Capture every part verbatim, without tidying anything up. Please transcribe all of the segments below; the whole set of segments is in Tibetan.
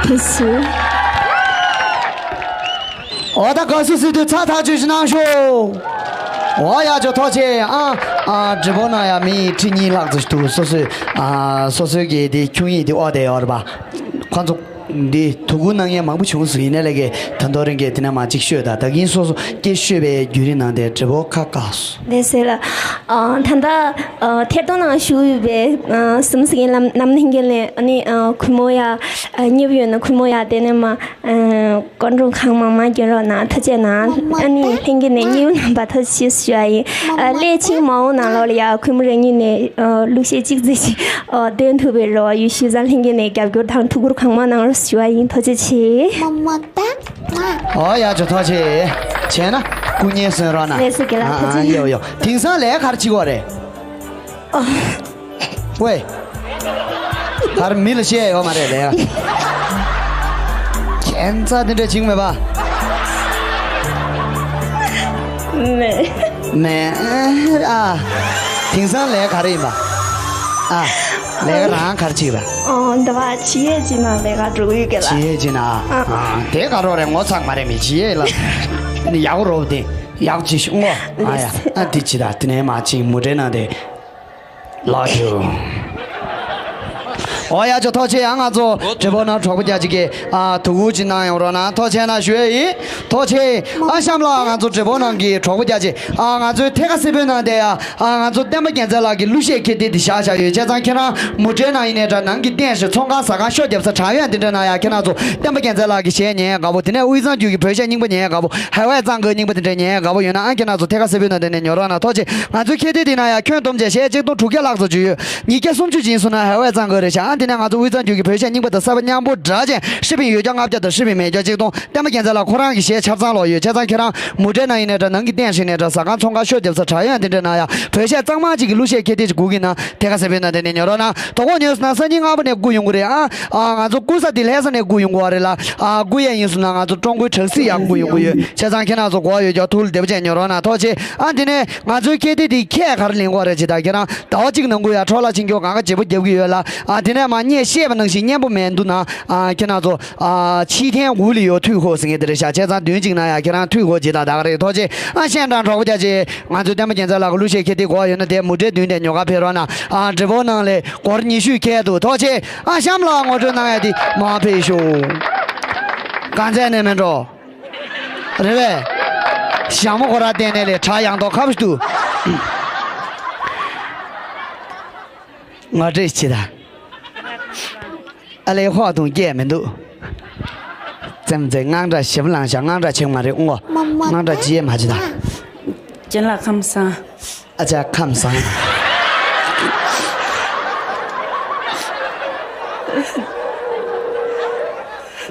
ཐུགས་སུ། འོ་ད་དགའ་བསུ་ཟེར་དུས་ཚ་ཐག་ཆོད་ཅིག་གནང་ཤོག་འོ་ཡ་ཇོ་ཐོག་ཆེ་ཨ། ཨ་འདྲི་བོ་ན་ཡ་མི་ཁྲི་གཉིས་ལྷག་ཙམ་འདུག་སོ་སོའི་ཨ་སོ་སོའི་གི་དེ་ཁྱུང་ཡིག་དེ་ཨོ་དེ་ཡོད་རེད་པ། ཁོ་ཚོ་འདི་དོ་ཁུར་གནང་མཁན་མང་པོ་བྱུང་སོང་། ཡིན་ནའི་ལས་ཀའི་ད་དོ་རིང་གི་དེ་ནས་མ་གཅིག་ཤོད་ད་ད་གིན་སོ་སོ་སྐད་ཤོད་པའི་བརྒྱུད་རིམ་ནང་དེ་འདྲི་བོ་ཁ་བཀག་སོང་། ལགས་སེ་ལགས། ཨ་ད་ལྟ་ཨ་ཐེར་གཏོང་ནང་ཞུགས་ཡོད་པའི་ཨ་སུམ་སི་གིན་ལམ་ནམ་ལྷན་རྒྱས་ལས་ཨ་ནི་ཨ་གུས་མོ་ཡ་ཨ་སྙེབ་ཡོད་ན་གུས་མོ་ཡ་དེ་ནས་མ་ཨ་སྐུ་མགྲོན་གང་མང་མང་སྐྱོན་རོགས་གནང་ཐུགས་རྗེ་གནང་། ཨ་ནི་ལྷན་རྒྱས་ནས་སྙེབ་གནང་པ་ཐུགས་རྗེ་ཆེ་ཞུ་ཡ་ཡིན། ཨ་སླད་ཕྱིན་མ་འོངས་ནང་ལོགས་ལ་ཡ་གུས་མོ་རང་ཉིད་ནས་ཨ་གླུ་གཞས་གཅིག་ཙམ་ཞིག་ཨ་འདོན་ཐུབ་པའི་རེ་བ་ཡོད། ཞུས་ཙང་ལྷན་རྒྱས་ནས་རྒྱབ་སྐྱོར་དང་ཐུགས་ཁུར་གང་མང་གནང་རོགས་ཞུ་ཡ་ཡིན། ཐུགས་རྗེ་ཆེ། ཨོ་ཡ་ཇོ་ཐོག་ཆེ། བྱས་ན་སྐུ་ངལ་གསོ་རོགས་གནང་། ལགས་སོ་རྒན་ལགས། ཨ་ཐུགས་རྗེ་ཆེ། ཡོ་ཡོ། དེང་སང་ལས་ག་རེ་བྱེད་ཀྱི་ཡོད་རེད། ཨ། ཝེ། ག་རེ་མི་ལ་བཤད་ཡོད་མ་རེད་ལས། ཁྱད་མཚར་དེ་འདྲ་བྱེད་ཀྱི་མེད་པ། མེད། མེད་ཨ། དེང་སང་ལས་ག་རེ་ཡིན་པ། ཨ། ལས་ཀ་རང་ག་རེ་བྱེད་པ། ཨོ་འདི་བ་ཇི་ཡས་ཇི་ན་ལས་ཀ་འགྲོ་གི་ཡོད་གི་ལ། ཇི་ཡས་ཇི་ན། ཨ། ཨ་དེ་ག་རོགས་རེད། ངོ་ཚ་མ་རེད་མི་ཇི་ཡས་ལ། ནི་ཡག་པོ་རོབ་དེ་ཡག་ཅི་ཤོག་ངོ་། ཨ་ཡ་ཨ་དེ་ཇི་ད་དེ་ནས་མ་ཅིག་མུ་འབྲེལ་ན་དེ། ལགས་ཞུ། ཨོ་ཡ་ཇོ་ཐོག་ཆེ་ཡང་ང་ཚོ་འདྲི་བོ་ན་གྲོགས་པོ་རྒྱ་ཆེ་གི་ཨ་དོ་ཁུར་ཅིག་གནང་ཡོང་རོགས་གནང་། ཐུགས་རྗེ་གནང་ཞུ་ཡས་ཡིན། ཐུགས་རྗེ་ཆེ། ཨ་གཤམ་ལ་ང་ཚོ་འདྲི་བོ་ནང་གི་གྲོགས་པོ་རྒྱ་ཆེ་ཨ་ང་ཚོའི་ཐད་ཀ་སེར་པོའི་ནང་དེ་ཡ་ཨ་ང་ཚོ་བསྟན་པ་རྒྱལ་མཚན་ལགས་ཀྱི་གླུ་གཞས་ཁེ་དེ་དེ་བཞག་བཞག་ཡོད། བྱས་ཙང་ཁྱེད་རང་མུ་འབྲེལ་ནང་ཡིན་ནའི་འདྲ་ནང་གི་རྟེན་གཞི་ཚོང་ཁང་ཟ་ཁང་ཤོ་རྒྱབ་ས་དྲ་ཡོད་འདི་འདྲ་ནང་ཡ་ཁྱེད་རང་ཚོ་བསྟན་པ་རྒྱལ་མཚན་ལགས་ཀྱི་གཞས་ཉན་དགའ་པོ། དེ་ནས་དབུས་གཙང་རྒྱུད་ཀྱི་བོད་གཞས་རྙིང་པ་ཉན་དགའ་པོ། ཧའེ་ཝའེ་གཙང་གི་རྙིང་པ་དེ་འདྲ་ཉན་དགའ་པོ་ཡོད་ན་ཨ་ཁྱེད་རང་ཚོ་ཐད་ཀ་སེར་པོའི་ནང་དེ་ནས་ཉོ་རོགས་གནང་། ཐུགས་རྗེ་ཆེ། ང་ཚོའི་ཁེ་ཏི་དེ་ན་ཡ་ཁྱོན་བསྡོམས་བྱས་གཞས་ཆིག་སྟོང་དྲུག་བརྒྱ་ལྷག་ཙམ་ཅིག་ཡོད། ཉིས་བརྒྱ་སུམ་ཅུ་ཅིག་ཡིན་སོང་ན་ཧའེ་ཝའེ་གཙང་གི་རེད་ཤག་ཨ་དེ་ནས་ང་ཚོ་དབུས་གཙང་རྒྱུད་ཀྱི་བོད་གཞས་རྙིང་པ་དང་གསར་པ་མཉམ་པོ་སྦྲགས་བྱས་ཧྲི་ཕིང་ཡོད་རྒྱ་ལྔ་བརྒྱ་དང་ཧྲི་ཕིང་མེད་རྒྱ་ཆིག་སྟོང་། བསྟན་པ་རྒྱལ་མཚན་ལགས་ཁོ་རང་གི་གཞས་ཆ་ཚང་ལོག་ཡོད། བྱས་ཙང་ཁྱེད་རང་མུ་འབྲེལ་ནང་ཡིན་ནའི་འདྲ་ནང་གི་རྟེན་གཞི་ནས་འདྲ་ཟ་ཁང་ཚོང་ཁང་ཤོ་རྒྱབ་ས་དྲ་ཡོད་འདི་འདྲ་ནང་ཡ་བོད་གཞས་གཙང་མ་གཅིག་གི་གླུ་གཞས་ཁེ་ཏི་ཅིག་དགོས་ཀྱི་ན་ཐད་ཀ་སེར་པོའི་ནང་དེ་ནས་ཉོ་རོགས་གནང་། དོ་དགོང་ཉོས་སོང་ན་སང་ཉིན་སྔ་པོ་ནས་སྒུག་ཡོང་གི་རེད་ཨ། ཨ་ང་ཚོ་སྒུག་ས་དེ་ལྷ་ས་ནས་སྒུག་ཡོང་གི་རེད་ལ། ཨ་སྒུག་ཡས་ཡིན་སོང་ན་ང་ཚོ་ཀྲོང་ཀོའི་བྲག་སྲིད་ཡར་སྒུག་ཡོང་གི་ཡོད། བྱས་ཙང་ཁྱེད་རང་ཚོ་གོ་བ་ཡོད་ཀྱང་ཐུགས་ལ་བདེ་པོ་བྱས་ཉོ་རོགས་གནང་། ཐུགས་རྗེ་ཆེ། ཨ་དེ་ནས་ང་ཚོའི་ཁེ་ཏི་དེ་ཁྱད་ག་རེ་ལེན་དགོས་རེད་ཅེ་ད་ཁྱེད་རང་ཟླ་བ་གཅིག་ནང་ཁུལ་ཡ་འཕྲོ་བརླག་ཕྱིན་ཀྱོག་གང་ག་བརྗེ་པོ་རྒྱབ་ཀྱི་ཡོད་ལ། ཨ་དེ་ནས་མ་ངས་བཤད་པ་ནང་བཞིན་སྙན་པོ་མེད་འདུག་ན། ཨ་ཁྱེད་རང་ཚོ་ཨ་ཕྱི་ཐེན་འུ་ལི་ཡོ་ཐུས་ཁོ་ཟེར་མཁན་དེ་རེད་ཤག་བྱས་ཙང་བདུན་གཅིག་ན་ཡ་ཁྱེད་རང་ཐུས་ཁོ་ཇི་ལྟར་ད་ག་རེད། ཐུགས་རྗེ་ཆེ། ཨ་ཤན་དང་གྲོགས་པོ་རྒྱ་ཆེ་ང་ཚོའི་བསྟན་པ་རྒྱལ་མཚན་ལགས་ཀྱི་གླུ་གཞས་ཁེ་ཏི་གོ་བ་ཡོད་ན་དེ་མུ་འབྲེལ་མདུན་དེ་ཉོ་ག་ཕེབས་རོགས་གནང་། ཨ་འདྲི་བོ་ནང་ལས་སྒོར་ཉི་ཤུ་ཁེལ་འདུག་ཐུགས་རྗེ་ཆེ། ཨ་གཤམ་ལ་ངོ་སྤྲོད་གནང་ཡ་དེ་མ་ཕེབས་ཤོག་གང་ཚད་ནས་མེད་འགྲོ། རེད་པས། ཞྭ་མོ་ཁོ་ར་བསྟན་ནས་ལས་གྲ་ཡང་ཐོག་ཁ་བ་ཞིག་འདུག་ངོ་སྤྲོད་བྱེད་ད། ཨ་ལེ་ཧོ་དུང་སྐྱེས་མི་འདུག་བཙན་བཙན་དངངས་སྐྲག་ཞེ་པོ་ལངས་ཤག་དངངས་སྐྲག་ཆེ་གི་མ་རེད་ཨུ་ངོ། དངངས་སྐྲག་ཅི་ཡས་མ་བྱེད་ད། རྒན་ལགས་ཁམས་བཟང་། ཨ་ཅག་ཁམས་བཟང་།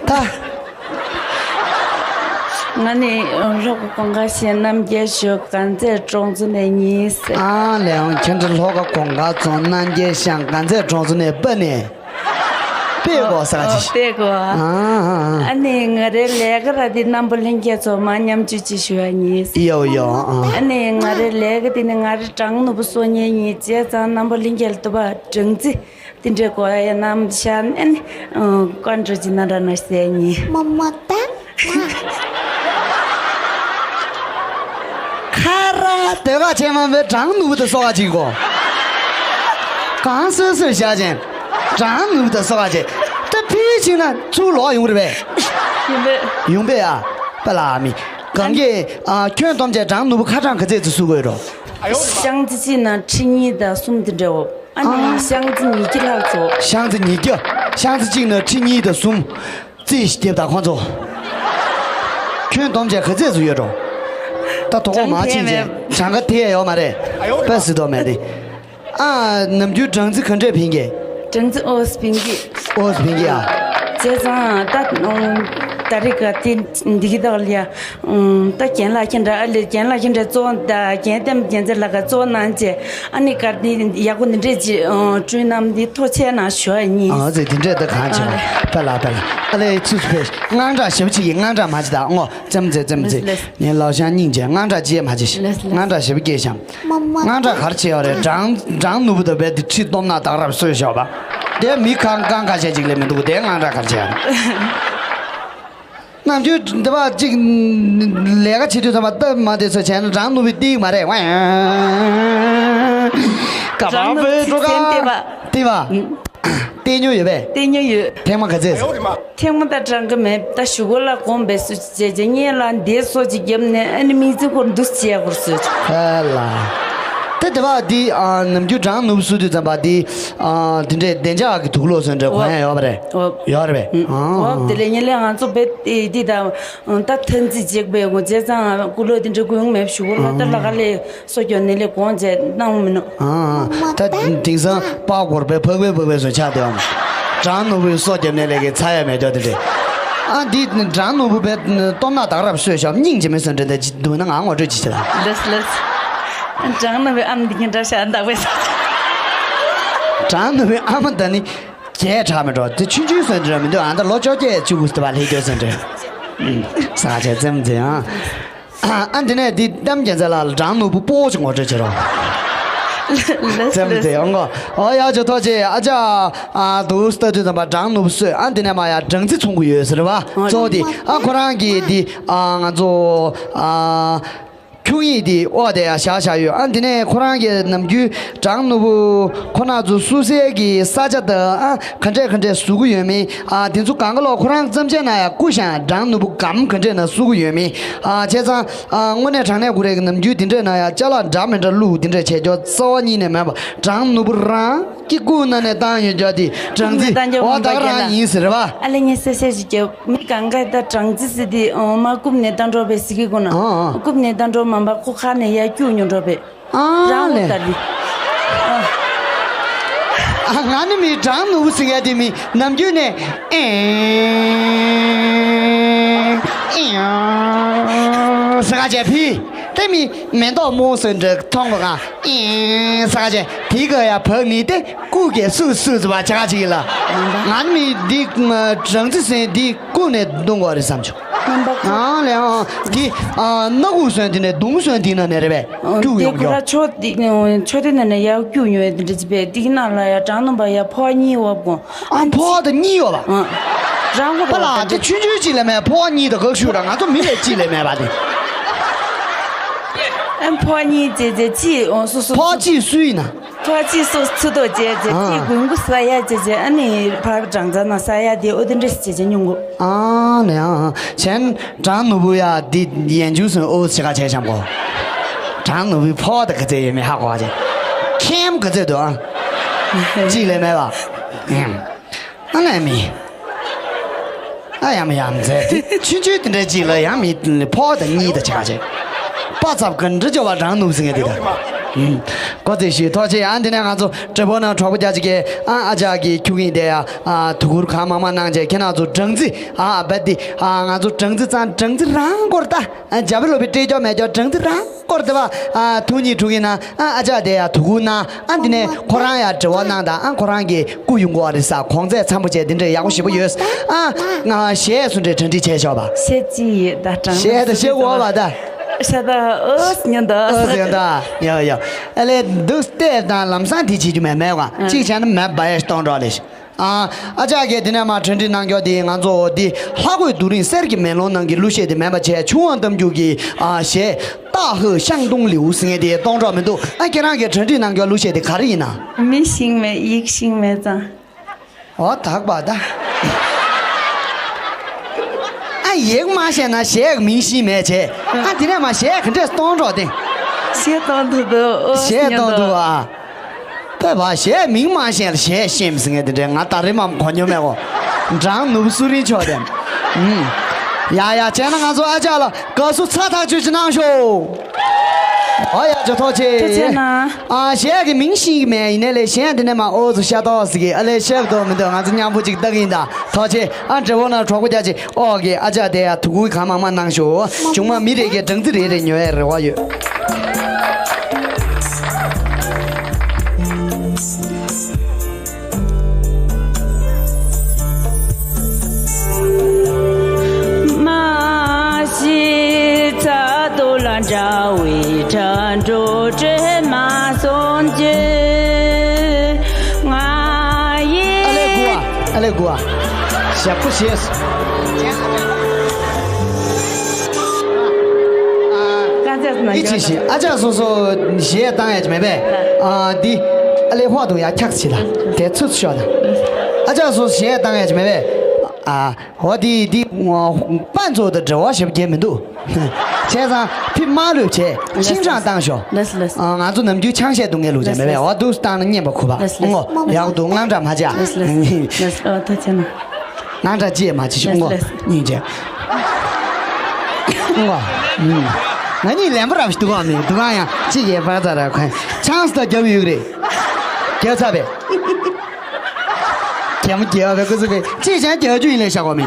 ད། ང་ནི་ལྷོ་ཁ་གོང་ཁ་ཤན་རྣམ་རྒྱལ་ཤོད་དཀར་མཛེས་གྲོང་ཚོ་ནས་ཡིན་ཟེར། ཨ་ལས་འོང་ཁྱེད་ཚོ་ལྷོ་ཁ་གོང་ཁ་རྫོང་རྣམ་རྒྱལ་ཤང་དཀར་མཛེས་གྲོང་ཚོ་ནས་པ་ནས། དཔེ་གོ་ས་ཨོ་ཅི། དཔེ་གོ་ཨ་ཨ་ཨ། ཨ་ནི་ང་རའི་ལས་ཀ་ར་དེ་རྣམ་པ་ལྷན་རྒྱས་ཚོ་མ་མཉམ་སྤྱོད་ཅིག་ཞུ་བ་ཡིན། ཡོ་ཡོ་ཨ། ཨ་ནི་ང་རའི་ལས་ཀ་དེ་ནི་ང་རའི་གྲང་ནོར་བུ་གསོ་མཁན་ཡིན་བྱས་ཙང་རྣམ་པ་ལྷན་རྒྱས་ལ་ལྟོས་པ་སྦྲང་རྩི་དེ་འདྲའི་གོ་ཡ་ཡ་རྣམ་ཤ་ཨ་ནི་ཀོན་ཀྲི་ཅི་ན་འདྲ་ན་ཟེར་ཡིན། མ་མ་ད། ཁ་ར་དེ་ག་ཆེ་མ་བའི་གྲང་ནུབ་དུ་སོ་ག་ཅིག་གོ། གང་སོས་སོས་བཞག་ཅན། གྲང་ནུབ་དུ་སོ་ག་ཅེ། ད་ཕི་ཕྱིན་ན་ཚུར་ལོག་ཡོང་རེད་པས། ཡོང་པས། ཡོང་པས་ཨ། པ་ལ་མི། གང་གི་ཨ་ཁྱོན་བསྡོམས་བྱས་གྲང་ནུབ་ཁ་གྲངས་ག་ཚད་ཙམ་བསུ་དགོས་རོ། ཤང་ཙི་ཅི་ན་ཁྲི་གཉིས་དང་གསུམ་དེ་འདྲའོ། ཨ་ནི་ཤང་ཙི་ཉིས་ཀྱི་ལྷག་ཚོ། ཤང་ཙི་ཉིས་ཀྱི། ཤང་ཙི་གཅིག་ན་ཁྲི་གཉིས་དང་གསུམ། རྩིས་ཤིག་རྒྱབ་དང་ཁོང་ཚོ། ཁྱོན་བསྡོམས་བྱས་ག་ཚད་ཙམ་ཡོད་འགྲོ། ད་དོ་གོ་མ་ཕྱིན་ཅེ་གྲངས་ཀ་དེ་ཡོད་མ་རེད། པ་སི་དོ་མེད་དེ། ཨ་ནམ་རྒྱུན་སྦྲང་རྩི་ག་འདྲས་ཕིན་གྱི། སྦྲང་རྩི་ཨོ་སི་ཕིན་གྱི། ཨོ་སི་ཕིན་གྱི་ཨ། བྱས་ཙང་ད་ད་རེས་ཀ་དེ་འདི་གི་དག་ལ་ཡ། ད་རྒན་ལགས་ཁྱེད་འདྲ་ཨ་ལེ་རྒན་ལགས་ཁྱེད་འདྲ་གཙོ་བོ་ད་རྒན་བསྟན་པ་རྒྱལ་མཚན་ལགས་ཀ་གཙོ་བོ་གནང་བྱས་ཨ་ནི་གར་དེ་ཡག་པོ་འདི་འདྲས་ཅིག་བསྐྲུན་གནང་འདི་ཐུགས་རྗེ་གནང་ཞུ་བ་ཡིན། ཨ་ཙི་དེ་འདྲས་ད་གང་བྱས་པ་ལ་པ་ལ་ཨ་ལེ་ཚུགས་ཕེ་དངངས་སྐྲག་ཞེ་པོ་ཅིག་གིས་དངངས་སྐྲག་མ་བྱེད་ད་ངོ་ཙམ་ཙེ་ཙམ་ཙེ་ངའི་ལག་ཤང་སྙིང་རྗེ་དངངས་སྐྲག་ཅི་ཡས་མ་བྱེད་ཤིག་དངངས་སྐྲག་ཞེ་པོ་སྐྱེས་ཤམ་དངངས་སྐྲག་གར་བྱས་ཡོད་རེད་གྲང་གྲང་ནུབ་ཏུ་བས་དེ་ཁྲི་སྟོབས་ན་དག་རབ་གསོས་ཤོག་པ། དེ་མི་གང་གང་ཁ་ཤས་ཅིག་ལས་མི་འདུག་དེ་ངང་འདྲ་གར་བྱས། ནམ་རྒྱུན་འདི་བ་ཅིག་ལས་ཀ་བྱེད་དུས་ཙམ་པ་སྟབས་མ་བདེ་ཚོད་བྱས་ན་སྦྲང་ནོར་བུའི་ཏིག་མ་རེད་ཝེ། ཀ་བ་བེ་ཀྲོ་ཀ་ཏི་བ། ཏི་བ། ཏི་ཉོ་ཡོད་པས། ཏི་ཉོ་ཡོད། ཐེངས་མ་ག་ཚད། ཐེངས་མ་ད་གྲངས་ཀ་མེད་ད་ཞུ་གོ་ལ་གོམ་བེ་སུ་བྱས་རྗེས་ཉེ་ལ་འདས་སོ་ཅིག་བརྒྱབ་ནས་ཨ་ནི་མིང་ཚིག་སྐོར་འདུ་བྱས་སྐོར་སོ། ཧ་ལ། དེ་དེ་བ་འདི་ནམ་རྒྱུན་སྦྲང་ནོར་བུ་སུ་དུས་ཙམ་པ་འདི་དེ་འདྲའི་བདེ་འཇགས་ཀྱི་དུག་ལོག་སོན་འདྲ་གོ་ཡ་ཡོད་པ་རེད། ཡོད་རེད་པས། འོ་དེ་ལས་ཉེ་ལས་ང་ཚོ་བེ་འདི་ད་ད་ཐན་ཙི་ཅིག་བེ་གོ་བྱས་ཙང་ཀུ་ལོ་དེ་འདྲ་གོ་ཡོང་མེད་ཞུ་གོ་ལ་ད་ལ་ག་ལས། སོ་སྐྱོ་ནས་ལས་གོང་བྱས་གནང་མི་ནོ། ཨ་ཨ། ད་དེང་སང་པགས་གོར་པའི་ཕག་པའི་ཕག་པའི་སོ་ཆགས་དེའམ། སྦྲང་ནོར་བུའི་སོ་རྒྱབ་ནས་ལས་ཀྱི་ཚ་ཡ་མེད་དོ་དེ་འདྲས། ཨ་འདི་སྦྲང་ནོར་བུ་པའི་སྟོབས་ན་དག་རབ་སོས་ཤོག་སྙིང་རྗེ་མི་སོན་འདྲ་འདི་འདུག་ན་ང་ངོ་སྤྲོད་ཅི་བྱེད་ལ། ལེས་ལེས། སྦྲང་ནོར་བུའི་ཨམ་འདི་ཁྱེད་འདྲ་ཤ་འདག་པས། སྦྲང་ནོར་བུའི་ཨམ་ད་ནི་བརྒྱད་དྲག་མི་འགྲོ་དེ་ཆུང་ཆུང་སོན་འདྲ་མི་འདུག་ཨ་ད་ལོ་བཅོ་བརྒྱད་བཅུ་དགུ་ཟེར་བ་ལྷེ་སྐྱོ་སོན་འདྲ། ས་ཆ་ཙམ་ཙེ་ཨ། ཨ་འདི་ནས་འདི་གཏམ་རྒྱལ་མཚན་ལགས་ལ་སྦྲང་ནོར་བུ་སྤོ་ཅིག་ངོ་སྤྲོད་བྱེད་རོགས། ཙམ་ཙེ་ཨང་གོ། ཨོ་ཡ་ཇོ་ཐོག་ཅེ་ཨ་ཅག་ཨ་དུ་སྟ་དུས་ཙམ་པ་སྦྲང་ནོར་བུ་སོས་ཨ་འདི་ནས་མ་ཡ་སྦྲང་རྩི་ཚོང་གི་ཡོད་ཟེར་བ་གཙོ་བོ་དེ་ཨ་ཁོ་རང་གི་འདི་ཨ་ང་ཚོ་ཨ་ཁྱུང་ཡིག་འདི་ཨོ་དེ་ཡ་བཞག་བཞག་ཡོད། ཨ་འདི་ནས་ཁོ་རང་གི་ནམ་རྒྱུན་སྦྲང་ནོར་བུ་ཁོ་ན་ཚོ་སུ་སའི་གི་ས་ཆ་དང་ཨ། ག་འདྲས་ག་འདྲས་བཟོ་གི་ཡོད་མེད། ཨ་དེ་ཚོ་གང་ག་ལོག་ཁོ་རང་བརྩམས་ཆོས་ནང་ཡང་སྐུ་ཞང་སྦྲང་ནོར་བུ་སྒམ་ག་འདྲས་ནང་བཟོ་གི་ཡོད་མེད། ཨ་བྱས་ཙང་ཨ་དངོས་གནས་དྲང་གནས་ཁོ་རའི་གི་ནམ་རྒྱུན་དེ་འདྲས་ནང་ཡང་ཅ་ལག་འདྲ་མི་འདྲ་བླུགས་དེ་འདྲས་བྱས་ཀྱོག་རྩ་བ་ཉིད་ནས་མེད་པ་སྦྲང་ནོར་བུ་རང་གི་སྐུ་ནང་ནས་བཏང་ཡོད་ཀྱོག་དེ་སྦྲང་རྩི་འོ་ད་རང་ཡིན་ཟེར་བ། ཨ་ལེ་ངས་གསལ་བཤད་ཞིག་བརྒྱབ། མི་གང་ག་ད་སྦྲང་རྩི་ཟེར་དེ་ཨོ་མ་རྐུབ་ནས་བཏང་འགྲོ་བས་ཟེར་གི་གོ་ན། ཨ་ཨ། རྐུབ་ནས་བཏང་འགྲོ་མ་པ་ཁོ་ཁ་ནས་ཡར་སྐྱུག་ཉོ་འགྲོ་བས། ཨ་རང་ལས། ལྟར་རི། ཨ་ང་ནི་མི་སྦྲང་ནོར་བུ་ཟེར་མཁན་དེ་མི་ནམ་རྒྱུན་ནས་ཨེ་ཨེ་ཟེར་ག་བྱས་ཕི་དེ་མི་མེ་ཏོག་མོ་སོན་འདྲ་མཐོང་ག་ཨེ་ཟེར་ག་བྱས་དེ་ག་ཡ་བབ་ནི་དེ་ཀུ་གེ་སུ་སུ་ཟེར་བ་བྱ་ག་ཅིག་ལ་ང་ནི་མི་འདི་སྦྲང་རྩི་ཟེར་འདི་ཀུ་ནས་བརྡུང་ག་རེད་བསམ་བྱུང་། རྣམ་པ་ཁ། ཨང་ལེ་ཨང་། འདི་ཨ་སྣ་ཁུག་སོན་དེ་ནས་གདུང་སོན་དེ་ན་ནས་རེད་པས། སྐྱུག་ཡོང་གི་ཡོད། ཁོ་ར་ཆོ་དེ་ཆོ་དེ་ན་ནས་ཡར་སྐྱུག་ཡོང་བའི་དེ་འདྲ་ཅི་པས་དེ་གི་ནང་ལ་ཡར་སྦྲང་སྣུམ་པ་ཡར་ཕོ་གཉིས་འོབ་གོ། ཨ་ཕོ་དང་གཉིས་ཡོད་པ། ཨ་རང་གོ་པ་ལ་དེ་ཆུང་ཆུང་ཅིག་ལས་མེད་ཕོ་གཉིས་དང་གག་ཤུ་ར་ང་ཚོ་མི་ལས་ཅིག་ལས་མེད་པ་དེ། ཨ་ཕོ་གཉིས་ཙེ་ཙེ་ཅི་འོ་སོ་སོ། ཕོ་གཅིག་སུ་ཡིན་ན། ཕར་ཅིག་སོ་ཚུ་ཏོ་བྱས་བྱས་ཨ། ཅིག་དགུན་གུ་ས་ཡ་བྱས་བྱས་ཨ་ནི་ཕར་སྦྲང་རྩི་ནང་ས་ཡ་དེ་ཨོ་དེ་འདྲ་ཞིག་བྱས་བྱས་ཉུང་གུ། ཨ་ནི་ཨ་བྱས་ན་སྦྲང་ནོར་བུ་ཡ་འདི་ཡན་ཆུང་སོན་ཨོ་ཞེ་ག་བྱས་བྱམ་གོ། སྦྲང་ནོར་བུའི་ཕོ་དེ་ག་ཚད་ཡོད་མེད་ཧ་གོ་བ་བྱས། ཁེམ་ག་ཚད་འདུག་ཨ། གཅིག་ལས་མེད་པ། ཨ་ལས་མི། ཨ་ཡམ་ཡམ་ཟེར་དེ་ཆུང་ཆུང་དེ་འདྲ་ཅིག་ལ་ཡང་མི་ཕོ་དང་གཉིས་དང་ཆ་ཆེ། པ་ཚབ་ག་འདྲ་ཅོ་བ་རང་ནུབ་ཟིན་ངེས་དེ་ད། ཀོ་ཙེ་ཞུས་ཐོག་ཆེ་ཡང་དེ་ནས་ང་ཚོ་དྲི་བ་ནང་གྲོགས་པོ་རྒྱ་ཅིག་གིས་ཨ་ཨ་ཅག་གི་ཁྱུག་ཡིན་དེ་ཡ་ཨ་དུ་གུར་གང་མང་མང་གནང་བྱས་ཁྱེད་རང་ཚོ་སྦྲང་རྩི་ཨ་བད་དེ་ཨ་ང་ཚོ་སྦྲང་རྩི་ཙང་སྦྲང་རྩི་རང་སྐོར་ད་ཨ་རྒྱ་བོད་ལོ་བི་སྤྲད་ཀྱོག་མེད་ཀྱོག་སྦྲང་རྩི་རང་སྐོར་དེ་བ་ཨ་ཐུག་ཉིད་དྲུག་ཡིན་ན་ཨ་ཨ་ཅག་དེ་ཡ་དུ་གུར་ན། ཨ་འདི་ནས་ཁོ་རང་ཡ་དྲི་བ་གནང་དང་ཨ་ཁོ་རང་གི་སྐུ་ཡོང་གོ་རེད་ས་གོང་ཚད་འཚམ་པོ་བྱས་འདི་འདྲས་ཡག་པོ་ཞེ་པོ་ཡོད། ཨ་ང་གཞས་སུ་འདྲས་གྲ་སྒྲིག་བྱས་ཆོག་པ། གཞས་ཅི་ཡོད་ད་དྲང་གཞས་ད་གཞས་འོ་བ་ད། ཤ་ད་ཨོ་སྙན་ད་ཨོ་སྙན་ད། ཡ་ཡ། ཨ་ལས་འདུག་ལྟས་དང་ལམ་སང་དེ་བྱེད་རྒྱུ་མེད་མེད་བ་གཅིག་བྱས་ན་མེད་བ་ཡ་གཏོང་གྲོགས་ལས། ཨ་ཨ་ཅག་གིས་འདི་ནས་མ་གྲ་སྒྲིག་གནང་རྒྱུ་དེ་ང་ཚོ་འདི་ལྷ་གོས་རྡོ་རིང་གསེར་གྱི་མེ་ལོང་ནང་གི་གླུ་གཞས་དེ་མེད་པ་བྱས་ཆུ་དབང་གཏམ་རྒྱུད་ཀྱི་ཨ་གཞས་ཏ་ཧི་ཤང་ཏུང་ལིའུ་ཟེར་མཁན་དེ་གཏོང་གྲོགས་མི་འདུག་ཨ་ཁྱེད་རང་གིས་གྲ་སྒྲིག་གནང་རྒྱུ་གླུ་གཞས་དེ་ག་རེ་ཡིན་ན། མི་ཤེས་མེད་ཡིག་ཤེས་མེད་ཙང་། འོ་དག་པ་ད། ཨ་ཡིག་མ་ཤེས་ན་གཞས་མིང་ཤེས་མེད་བྱས་ཨ་དེ་ནས་མ་གཞས་ག་འདྲས་གཏོང་གྲོགས་དེ། གཞས་གཏོང་ཐུབ་འདུག་ཨོ་གཞས་གཏོང་ཐུབ་ཨ། ཕེབས་པ་གཞས་མིང་མ་ཤེས་ལ་གཞས་ཤེས་མི་ཟེར་མཁན་དེ་འདྲས་ང་ད་རེས་མ་གོ་མྱོང་མེད་གོ། འབྲང་ནུབ་སུ་རིན་ཆོག་དེ། ཨུམ། ཡ་ཡ་བྱས་ན་ང་ཚོ་ཨ་ཅག་ལ་དགའ་བསུ་ཚ་ཐག་ཆོད་ཅིག་གནང་ཤོག་ཨོ་ཡ་ཇོ་ཐོག་ཆེ། ཐུགས་རྗེ་གནང་། ཨ་གཞས་ཀྱི་མིང་ཤེས་ཀྱི་མེད་ཡིན་ནའི་ལས་གཞས་འདི་ནས་མ་ཨོ་ཚོ་ཤ་ཏོག་ཟེར་གི་ཨ་ལས་ཤེས་ཀྱི་འདུག་མི་འདུག་ང་ཚོ་མཉམ་པོ་ཅིག་ལྟ་གི་ཡིན་ད། ཐུགས་རྗེ་ཆེ། ཨ་འདྲེ་བོ་ན་གྲོགས་པོ་རྒྱ་ཆེ་ཨོ་གི་ཨ་ཅག་དེ་ཡ་དུ་གུའི་གང་མང་མང་གནང་ཤོག་བྱུང་མ་མི་རེ་གའི་སྦྲང་རྩི་རེ་རེ་ཉོ་ཡ་རེ་བ་ཡོད། མ་ཤི་ཚ་དོ་ལ་འདྲ་བའི་དྲ་འགྲོ་དྲེ་མ་སོང་རྗེས་ང་ཡི་ ཨ་ལས་དགུ་ཨ། ཞབས་པོ་ཞེས། ཨི་ཅི་ཞིག་ཨ་ཅག་སོ་སོ་གཞས་བཏང་ཡ་ཅི་མེད་པས། ཨ་འདི་ཨ་ལས་ཧོ་དུ་ཡ་འཁྱག་ཅི་ལ་དེ་ཚུད་ཤོག་ད། ཨ་ཅག་སོ་སོ་གཞས་བཏང་ཡ་ཅི་མེད་པས། ཨ་ཧོ་དི་དི་པན་ཚོ་དང་འབྲེལ་བ་ཞབས་རྒྱས་མི་འདུག་བྱས་ཙང་ཕི་མ་ལོས་བྱས་ཆིང་ཀྲང་བཏང་ཤོག་ལེས་ལེས། ཨ་ང་ཚོ་ནམ་རྒྱུན་ཆང་བཤད་སྡུག་བསྔལ་ལུགས་ཅན་མེད་པས། འོ་འདུག་བཏང་ན་སྙན་པ་ཁུ་བ་ལེས་ལེས། ངོ་ཡག་འདུག་དངངས་སྐྲག་མ་བྱ། ལེས་ལེས། ལེས་ལེས། ཨ་ཐུགས་རྗེ་གནང་། དངངས་སྐྲག་ཅི་ཡང་མ་བྱེད་ཤོག་ངོ་ལེས་ལེས། སྙིང་རྗེ། ངོ་ང་གཉིས་ལན་པ་རབ་ཞིག་འདུག་གམ་མི་འདུག་གང་ཡང་ཅི་ཡས་པར་ཙ་ར་ཁོན་ཆང་སི་ད་རྒྱབ་ཡོད་རེད། རྒྱབ་ཚར་བས། རྒྱལ་མོ་རྒྱལ་བ་བའི་སྐུ་གཟུགས་པའི་ཅི་བྱས་རྒྱལ་རྒྱུ་ཡིན་ལས་བཞག་གོ་མི།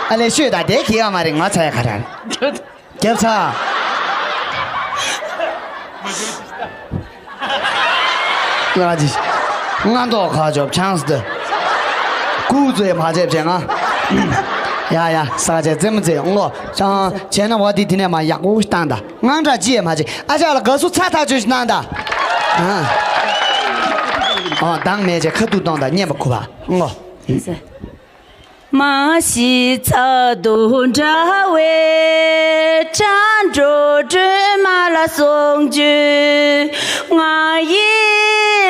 ཨ་ལས་ཤོད་ད་དེ་གི་ཡོད་མ་རེད། ང་ཚ་ཡ་ག་ར་རེད། རྒྱབ་ཚར། ང་ཅི་ང་མདོག་ཁ་ཆོབ་ཆང་སི་ད། ཀུ་ཙེ་མ་བྱེད་བྱེད་ང་། ཡ་ཡ་ས་ཆ་རྩེད་མོ་རྩེ་ངོ་ཆང་བྱས་ན་བ་དེ་དེ་ནས་མ་ཡག་པོ་བཏང་ད། དངངས་སྐྲག་ཅི་ཡང་མ་བྱེད། ཨ་ཅག་ལ་དགའ་བསུ་ཚ་ཐག་ཆོད་ཞིག་གནང་དང་། ཨ། ཨོ་དང་མེད་ཅེས་ཁ་ཐུག་གཏོང་དང་སྙན་པ་ཁུ་བ་ངོ་། མ་ཤི་ཚ་དུ་འདྲ་བའི་ཁྲ་འགྲོ་སྒྲོལ་མ་ལ་གསུང་བརྗོད། ང་ཡི་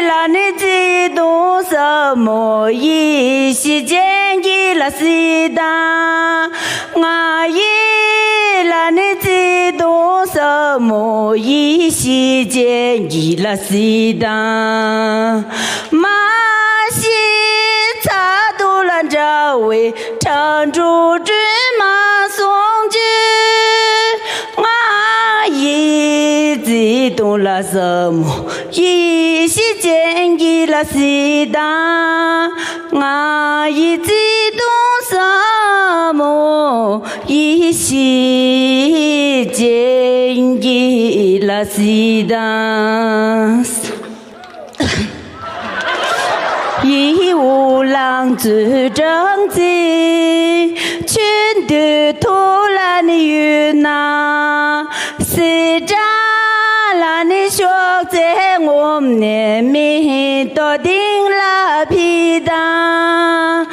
ལ་ནི་ཚིག་དུང་ཟབ་མོ་ཡེ་ཤེས་ཅན་གྱི་ལ་སྲིད་དང་། ང་ཡི་ལ་ནི་ཚིག་དུང་ཟབ་མོ་ཡེ་ཤེས་ཅན་གྱི་ལ་སྲིད་དང་། མ་ཤི་ཚ་དུ་ལ་འདྲ་བའི་ཁྲ་འགྲོ་སྒྲོལ་མ་གསུང་བརྗོད། ང་ཡི་ཚིག་དུང་ལ་ཟབ་མོ་ཡེ་ཤེས་ཅན་གྱི་ལ་སྲིད་དང་། ང་ཡི་ཚིག་དུང་ཟབ་མོ་ཡེ་ཤེས་ཅན་གྱི་ལ་སྲིད་དང་། ཡི་འོ་ལང་ཚོའི་སྦྲང་རྩི་ཆུ་འདུས་ཐོག་ལ་ནི་ཡོད་ན། སེར་སྦྲང་ལ་ནི་གཤོག་རྩལ་ངོམས་ནས་མེ་ཏོག་སྟེང་ལ་ཕེབས་དང་།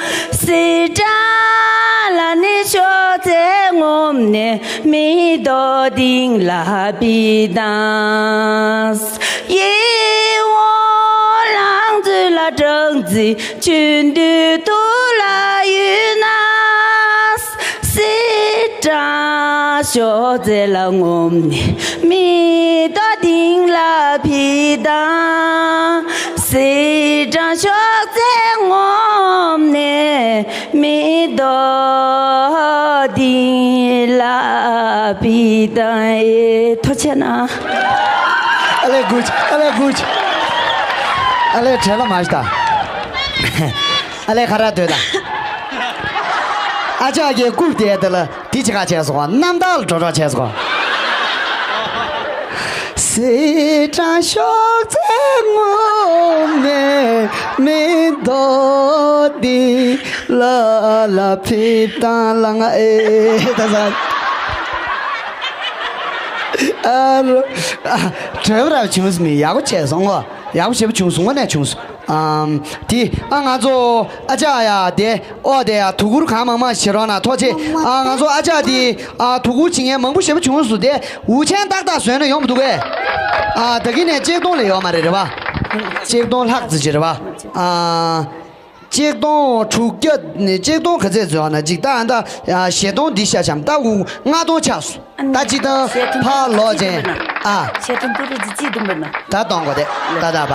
སེར་སྦྲང་ལ་ནི་གཤོག་རྩལ་ངོམས་ནས་མེ་ཏོག་སྟེང་ལ་ཕེབས་དང་། ཡི་འོ་ལང་ཚོའི་ལ་སྦྲང་རྩི་ཆུ་འདུས་ཐོག་ལ་ཡོད་ན། སེར་སྦྲང་གཤོག་རྩལ་ལ་ངོམས་ནས་མེ་ཏོག་སྟེང་ལ་ཕེབས་དང་། སེར་སྦྲང་གཤོག་རྩལ་ངོམས་ནས་མེ་ཏོག་སྟེང་ལ་ཕེབས་དང་། ཨེ་ཐུགས་རྗེ་གནང་། ཨ་ལས་དགུ་ཨ་ལས་དགུ། ཨ་ལས་བྲེལ་ལ་མ་ཤི་ད། ཨ་ལས་ཁ་ར་སྡོད་ད། ཨ་ཅག་གིས་རྐུབ་དེ་དེ་ལ་དེ་ཅི་ག་བྱས་སོང་། རྣམ་ཐར་ལ་འགྲོ་གྲབས་བྱས་སོང་། སེར་སྦྲང་གཤོག་རྩལ་ངོམས་ནས་མེ་ཏོག་སྟེང་ལ་ལ་ཕེབས་དང་ལ་ང་ཨེ་ད་ས། ཨ་རོ། ཨ། བྲེལ་བ་རབ་བྱུང་སོང་། མི་ཡག་པོ་བྱས་སོང་ངོ་། ཡག་པོ་ཞེ་པོ་བྱུང་སོང་ངོ་ནས་བྱུང་སོང་། ཨམ། དེ་ཨ་ང་ཚོ་ཨ་ཅག་ཡ་དེ་ཨོ་དེ་ཡ་དུ་གུར་གང་མང་མང་བྱེད་རོགས་གནང་ཐུགས་རྗེ་ཆེ། ཨ་ང་ཚོ་ཨ་ཅག་དེ་ཨ་དུ་གུར་བྱེད་མཁན་མང་པོ་ཞེ་པོ་བྱུང་སོང་། དེ་འུ་ཆེན་ཏག་ཏག་བཟོས་ན་ཡོང་མི་འདུག་གས། ཨ་ད་གིན་ནས་ཆིག་སྟོང་ལས་ཡོད་མ་རེད་རེད་པ། ཆིག་སྟོང་ལྷག་ཙམ་ཅིག་རེད་པ། ཨ་ཆིག་སྟོང་དྲུག་བརྒྱ་ནས་ཆིག་སྟོང་ག་ཚད་བཟོས་ན་ཅིག་ད་ཨ་ད་ཨ་བཞི་སྟོང་འདི་ཤ་ཤམ་ད་འུ་ལྔ་སྟོང་ཆགས་སོང་། ད་ཅི་དང་ཕར་ལོག་ཅན། ཨ། ཆེ་དུ་འདུ་རུ་ཇི་ཅི་དུ་འབུ་ན། ད་གཏོང་གོ་དེ། ད་ད་པ།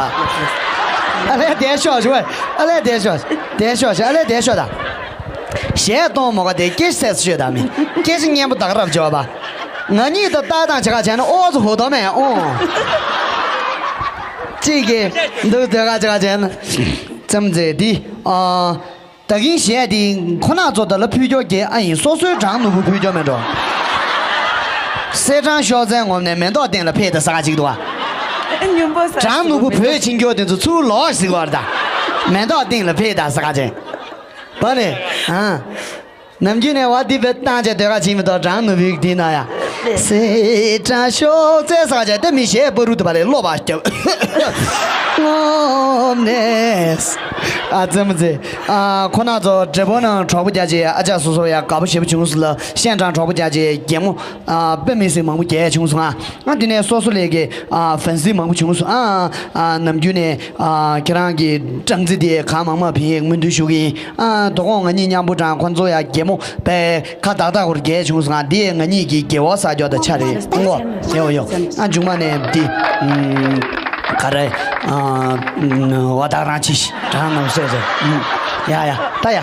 ཨ་ལས་དེ་ཤོག་ཞུ་བས། ཨ་ལས་དེ་ཤོག་དེ་ཤོག་ཞུ། ཨ་ལས་དེ་ཤོག་ད། གཞས་གཏོང་མོ་ག་དེ་སྐད་ཆ་ཟེར་ཤོད་ད་མི། སྐད་ཆ་སྙན་པོ་ད་ག་རབ་འཇོག་པ། ང་གཉིས་ད་ལྟ་དང་ཆ་ག་བྱས་ན་ཨོ་ཚོ་ཧོ་དོ་མེད་ཨོ། གཅིག་གིས་འདུག་དེ་ག་ཆ་ག་བྱས་ན། ཙམ་ཙེ་འདི། ཨ། ད་གིན་གཞས་འདི་ཁོ་ན་ཚོ་ད་ལ་ཕུལ་སྐྱོར་གྱི་ཨ་ཡིན། སོ་སོའི་སྦྲང་ནོར་བུ་ཕུལ་སྐྱོར་མེད་འགྲོ། སེར་སྦྲང་གཤོག་རྩལ་ངོམས་ནས་མེ་ཏོག་སྟེང་ལ་ཕེབས་ད་ས་ག་ཅིག་འདུག་ཨ། སྦྲང་ནོར་བུ་བོད་ཕྱིན་སྐྱོར་དེ་ཚོ་ཚུར་ལོག་ཟིག་བར་ད། མེ་ཏོག་སྟེང་ལ་ཕེབས་ད་ས་ག་ཅིག་བ་ནི། ཨ། ནམ་རྒྱུན་ནས་བ་འདི་བེད་བཏང་བྱས་སྡོད་ག་ཕྱིན་མི་ཏོག་སྦྲང་ནོར་བུའི་འདི་ན་ཡ། སེར་སྦྲང་གཤོག་རྩལ་ས་ག་ཅིག་དེ་མི་གཞས་པ་རུ་དུ་བ་ལས་ལོ་བ་སྐྱབས། ཨ་ཙི་མ་ཙི། ཨ་ཁོ་ན་ཚོ་འབྲས་སྤུངས་ནང་གྲོགས་པོ་རྒྱ་ཆེ་ཨ་ཅག་སོ་སོ་ཡ་དགའ་པོ་ཞེ་པོ་བྱུང་སོང་ལ། ཤན་ཀྲང་གྲོགས་པོ་རྒྱ་ཆེ་གད་མོ་ཨ་དཔེ་མི་སྲིད་མང་པོ་རྒྱག་བྱུང་སོང་ཨ། ཨ་དེ་ནས་སོ་སོ་ལས་ཀའི་ཨ་ཧྥན་སི་མང་པོ་བྱུང་སོང་ཨ། ཨ་ནམ་རྒྱུན་ནས་ཨ་ཁྱེད་རང་གི་སྦྲང་རྩི་དེ་གང་མང་མང་བྱིན་ཡས་སྨོན་འདུན་ཞུ་གི་ཡིན། ཨ་དོ་དགོང་ང་གཉིས་མཉམ་པོ་དང་ཁོ་ཚོ་ཡ་གད་མོ་པའི་ཁ་བཏགས་བཏགས་སྐོར་རྒྱས་བྱུང་སོང་ང་། འདི་ང་གཉིས་ཀྱི་དགེ་བ་བསགས་རྒྱུ་དང་ཆ་རེད། ཨང་གོ། ཡོ་ཡོ། ཨ་མཇུག་མ་ནས་འདི་ཨམ་ག་རེ་ཨ་བ་དག་རང་ཅི་ཞིག་དྲང་ནམ་སོས་སོ། ཡ་ཡ་ད་ཡ།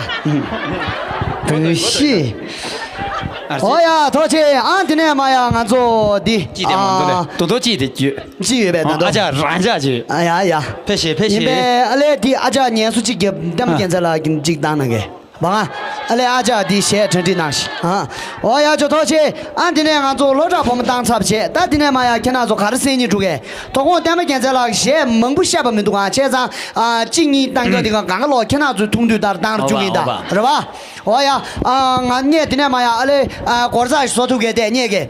བོད་ཤི། ཨོ་ཡ་ཐོག་ཆེ། ཨ་འདི་ནས་མ་ཡ་ང་ཚོ་འདི་ཅི་དེ་མ་འདུག་ལེ། ཨ་དོ་དོ་ཅི་དེ་བརྗོད། ཅི་ཡོད་པས་ད་དོ། ཨ་ཅག་རང་ཅག་ཅི། ཨ་ཡ་ཡ། ཕེ་ཤེ་ཕེ་ཤེ། ཡིན་པས་ཨ་ལས་འདི་ཨ་ཅག་ངལ་གསོ་ཅིག་རྒྱབ་གཏམ་རྒྱན་ཚ་ལ་ཅིག་བཏང་ན་གས། བ་ང་། ཨ་ལས་ཨ་ཅག་འདི་གཞས་གྲ་སྒྲིག་གནང་ཞིག་ཨ། ཨོ་ཡ་ཇོ་ཐོག་ཆེ། ཨ་འདི་ནས་ང་ཚོ་ལྷོ་བྲག་བུ་མོ་བཏང་ཚར་བྱས། ད་འདི་ནས་མ་ཡ་ཁྱེད་རང་ཚོ་ག་རེ་གསན་སྙིང་བྲོ་གས། དོ་དགོང་བསྟན་པ་རྒྱལ་མཚན་ལགས་གཞས་མང་པོ་བཤད་པ་མི་འདུག་ཨ། བྱས་ཙང་ཨ་གཅིག་གཉིས་བཏང་རྒྱུ་འདི་ག་གང་ག་ལོག་ཁྱེད་རང་ཚོའི་ཐུང་དུས་ལྟར་བཏང་རུ་བཅུག་ཡིན་ད། ཨོ་བ། རེད་བ། ཨོ་ཡ། ཨ་ང་ངས་འདི་ནས་མ་ཡ་ཨ་ལས་ཨ་སྒོར་ཚ་ཞིག་བཟོ་ཐུབ་གས་དེ་ངས་གས།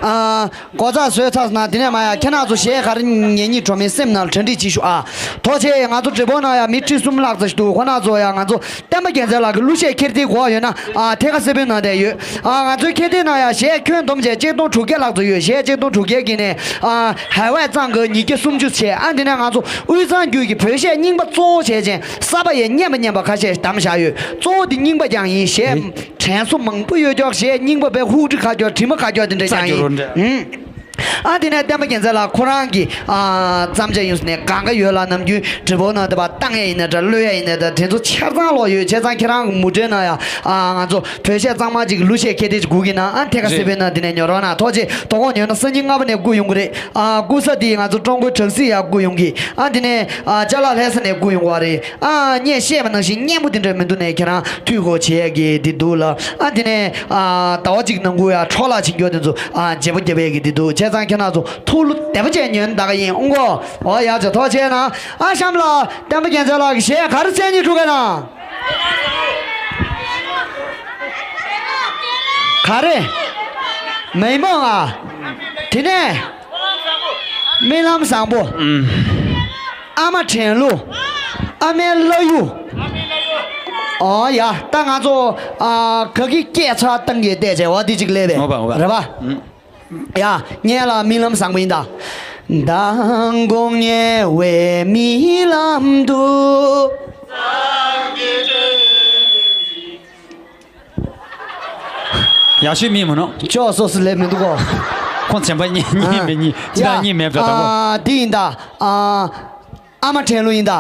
ཨ། གོ་ཚ་བཟོས་ཚར་སོང་ན་དེ་ནས་མ་ཡ་ཁྱེད་རང་ཚོ་གཞས་ག་རེ་ཉན་སྙིང་བྲོ་མིན་སེམས་ནང་ལ་གྲ་སྒྲིག་བྱེད་ཤོག་ཨ། ཐོག་ཆེ་ང་ཚོ་འབྲས་སྤུངས་ནང་ཡ་མི་ཁྲི་གསུམ་ལྷག་ཙམ་ཞིག་འདུག་ཁོ་རང་ཚོ་ཡ་ང་ཚོ་བསྟན་པ་རྒྱལ་མཚན་ལགས་ཀྱི་གླུ་གཞས་འཁྱེར་སྡེའི་སྒོ་ཡོད་ན་ཨ་ཐད་ཀར་གསལ་པོའི་ནང་བསྡད་ཡོད། ཨ་ང་ཚོའི་འཁྱེར་སྡེའི་ནང་ཡ་གཞས་ཁྱོན་བསྡོམས་བྱས་གཅིག་སྟོང་དྲུག་བརྒྱ་ལྷག་ཙམ་ཡོད། གཞས་གཅིག་སྟོང་དྲུག་བརྒྱ་གི་ནས་ཨ་ཧའེ་ཝའེ་གཙང་གི་ཉིས་བརྒྱ་སུམ་ཅུ་བྱས། ཨ་འདི་ནས་ང་ཚོ་དབུས་གཙང་རྒྱུད་ཀྱི་བོད་གཞས་རྙིང་པ་གཙོ་བོ་བྱས་ཅན་གསར་པ་ཡང་སྙན་པ་སྙན་པ་ཁ་ཤས་བདམས་བཞག་ཡོད། གཙོ་བོ་འདི་རྙིང་པ་ཀྱང་ཡིན། གཞས། དྲན་གསོ་མང་པོ་ཡོད་ཀྱོག་གཞས་རྙིང་པ་པའི་ཧུག་ཁྲི་ཁ་ཀྱོག་དྲི་མ་ཁ་ཀྱོག་དེ་འདྲ་ཀྱང་ཡིན། ཨ་དེ་ནས་བསྟན་པ་རྒྱལ་མཚན་ལགས་ཁོ་རང་གི་ཨ་བརྩམས་བྱ་ཡོངས་སུ་ནས་གང་ག་ཡོད་ལ་ནམ་རྒྱུན་འབྲི་བོ་ནང་དུ་བ་བཏང་ཡས་ཡིན་ན་འདྲ་གློད་ཡས་ཡིན་ན་འདྲ་དེ་ཚོ་ཆ་ཚང་ལོག་ཡོད། བྱས་ཙང་ཁྱེད་རང་གི་མུ་འབྲེལ་ན་ཡ་ཨ་ང་ཚོ་བོད་གཞས་གཙང་མ་ཅིག་གླུ་གཞས་ཁྱེད་དེ་ཅིག་སྒུག་གི་ན་ཨ་ཐད་ཀ་སེ་བའི་ནང་དེ་ནས་ཉོ་རོགས་གནང་། ཐོག་ཆེ་དོ་དགོང་ཉོ་ན་སང་ཉིན་སྔ་པོ་ནས་སྒུག་ཡོང་གི་རེད། ཨ་སྒུག་ས་དེ་ང་ཚོ་ཀྲུང་གོའི་དྲག་སྲིད་ཡ་སྒུག་ཡོང་གི་ཨ་དེ་ནས་ཨ་ཅ་ལག་ལྷ་ས་ནས་སྒུག་ཡོང་གི་བ་རེད། ཨ་ངས་བཤད་པ་ནང་བཞིན་སྙན་པོ་དེ་འདྲ་མི་འདུག་ནས་ཁྱེད་རང་འཐུས་ཤོར་བྱེད་ཡ་གི་དེ་འདུག་ལ། ཨ་དེ་ནས་ཨ་ཟླ་བ་གཅིག་ནང་ཁུལ་ཡ་འཕྲོ་བརླག་ཕྱིན་རྒྱུ་དེ་ཚོ་ཨ་བརྗེ་པོ་བརྒྱབ་ཡ་གི་དེ་འདུག་བྱས་ཙང་ཁྱེད་རང་ཚོ་ཐུགས་བློ་བདེ་པོ་བྱས་ཉོན་ད་ག་ཡིན་ཨང་གོ། འོ་ཡ་ཅོ་ཐོག་ཆེ་ན་ཨ་གཤམ་ལ་བསྟན་པ་རྒྱལ་མཚན་ལགས་ཀྱི་གཞས་ག་རེ་མཚན་ཉིད་གྲུབ་ག་ན། ག་རེ། མི་མང་ཨ། དེ་ནས། རྨི་ལམ་བཟང་པོ། ཨ་མ་དྲན་གླུ། ཨ་མའི་བླ་གཡུ། ཨོ་ཡ་ད་ང་ཚོ་ཨ་ག་གི་སྐད་ཆ་བཏང་གི་བལྟས་བྱས་འོ་དེ་ཅིག་སླེབས་པས། ངོ་པ་ངོ་པ། རེད་པ། ཡ་ངས་ལ་རྨི་ལམ་བཟང་པོ་ཡིན་ད། མདང་དགོང་ཉལ་བའི་རྨི་ལམ་དུ། ཡག་ཤོས་མིན་མ་ནོ། ཅོག་སོ་སོ་ལས་མི་འདུག་གོ། ཁོང་ཚན་པ་གཉིས་གཉིས་མེད་གཉིས་ཅི་དང་གཉིས་མེད་པ་དང་གོ། ཨ་འདི་ཡིན་ད། ཨ་ཨ་མ་དྲན་གླུ་ཡིན་ད།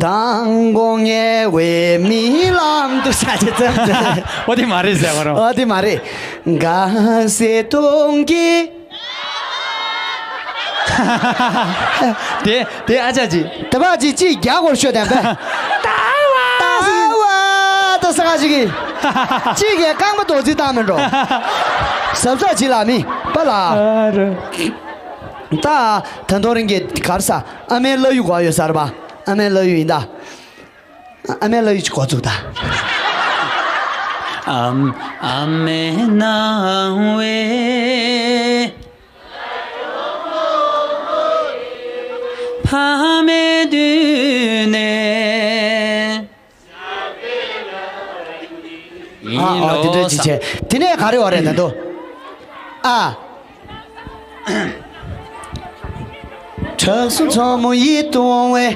མདང་དགོང་ཉལ་བའི་རྨི་ལམ་དུ་ཤ་ཆེ་ཙམ་ཙམ། ཨོ་དེ་མ་རེད་ཟེར་བ་རོ། ཨོ་དེ་མ་རེད། དགའ་སེ་གཏོང་གི། དེ་དེ་ཨ་ཅག་ཅིག་དེ་བ་ཅིག་ཅིག་རྒྱ་གོར་ཤོད་དང་པས། ད་བ། ད་བ་ད་ས་ག་ཅིག་གིས། ཅིག་གིས་རྐང་པ་རྡོག་རྫིས་བཏང་མི་འགྲོ། གཟབ་གཟབ་བྱེད་ལ་མི་པ་ལ། ཨ་རོ། ད་ད་དོ་རིང་གི་གར་ས་ཨ་མའི་བླ་གཡུ་གོ་ཡོད་ས་རེད་པ། ཨ་མའི་བླ་གཡུ་ཡིན་ད། ཨ་མའི་བླ་གཡུ་ཅིག་གོ་ཚུགས་ད། ཨམ་ཨ་མའི་སྣང་བས། ཕ་མའི་མདུན་ནས། ཨ་ཨ་དེ་འདྲ་ཅིག་བྱས། དེ་ནས་ག་རེ་བ་རེད་ད་དོ། ཨ། བྲག་གསུམ་མཚོ་མོ་ཡིད་དུ་འོང་བའི།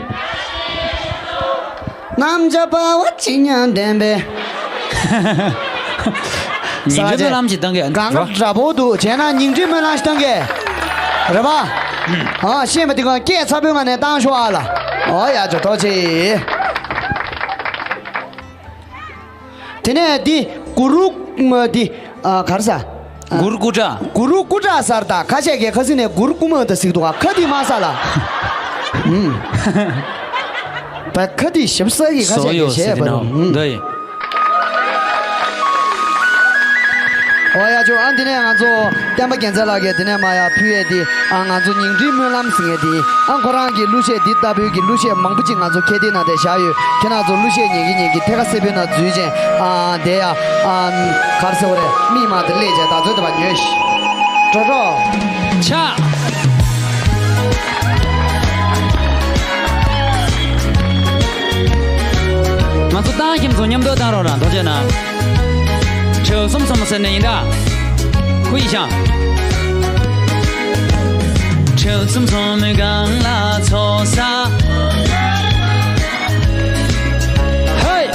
གནམ་ལྕགས་འབར་བ་ཅི་སྙམ་ལྡན་པའི། ཉིང་ཁྲི་སྨོན་ལམ་ཞིག་བཏང་གི་ཨ་ནི་གང་ག་འདྲ་པོ་འདུག་བྱས་ན་ཉིང་ཁྲི་སྨོན་ལམ་ཞིག་བཏང་གི། རེད་པ། ཨ་ཤེས་མ་དེ་གང་སྐད་ཚ་པོའི་ངང་ནས་བཏང་ཤོག་ཨ་ལ། ཨོ་ཡ་ཅོ་ཐོག་ཆེ། དེ་ནས་འདི་གུ་རུ་འདི་ཨ་ག་རེ་ཟ། གུ་རུ་སྐུ་དྲག་གུ་རུ་སྐུ་དྲག་ཟེར་ད་ཁ་ཤས་ཀྱིས་ཁ་སིང་ནས་གུ་རུ་རྐུ་མ་ད་ཟེར་འདུག་ག་ཁ་འདི་མ་ཟ་ལ། ཨུམ། བ་ཁ་འདི་ཞིབ་ས་ཡི་ཁ་ཤས་ཀྱིས་བྱས་པ་རུང་། འདི་ཡིན། ཨོ་ཡ་ཅོ་ཨ་འདི་ནས་ང་ཚོ། བསྟན་པ་རྒྱལ་མཚན་ལགས་ཀྱིས་དེ་ནས་མ་ཡ་ཕུལ་ཡས་དེ་ཨ་ང་ཚོ་ཉིང་ཁྲིའི་སྨོན་ལམ་ཟེར་ཡས་དེ་ཨ་ཁོ་རང་གི་གླུ་གཞས་འདི་ལྟ་བུའི་གི་གླུ་གཞས་མང་པོ་ཅིག་ང་ཚོ་ཁྱེར་དེ་ནང་དེ་བཞག་ཡོད། ཁྱེད་རང་ཚོ་གླུ་གཞས་ཉན་གི་ཉན་གི་ཐད་ཀ་སེར་པོའི་ནང་འཛུལ་ཅན་ཨ་དེ་ཡ་ཨ་གར་སེ་བ་རེ་མིག་མ་དེ་ལས་ཅན་ད་ཚོད་དེ་བ་ཉོས་ཤི་འགྲོ་འགྲོ་ཆ། མཉམ་དུ་བཏང་རོགས་གནང་། ཐུགས་རྗེ་གནང་། གྲོགས་གསུམ་ཚང་མ་ཟེར་ནས་ཡིན་ད། ཁུ་ཡི་ཤང་། གྲོགས་གསུམ་ཚང་མའི་སྒང་ལ་ཚོགས་བསགས། ཧེ།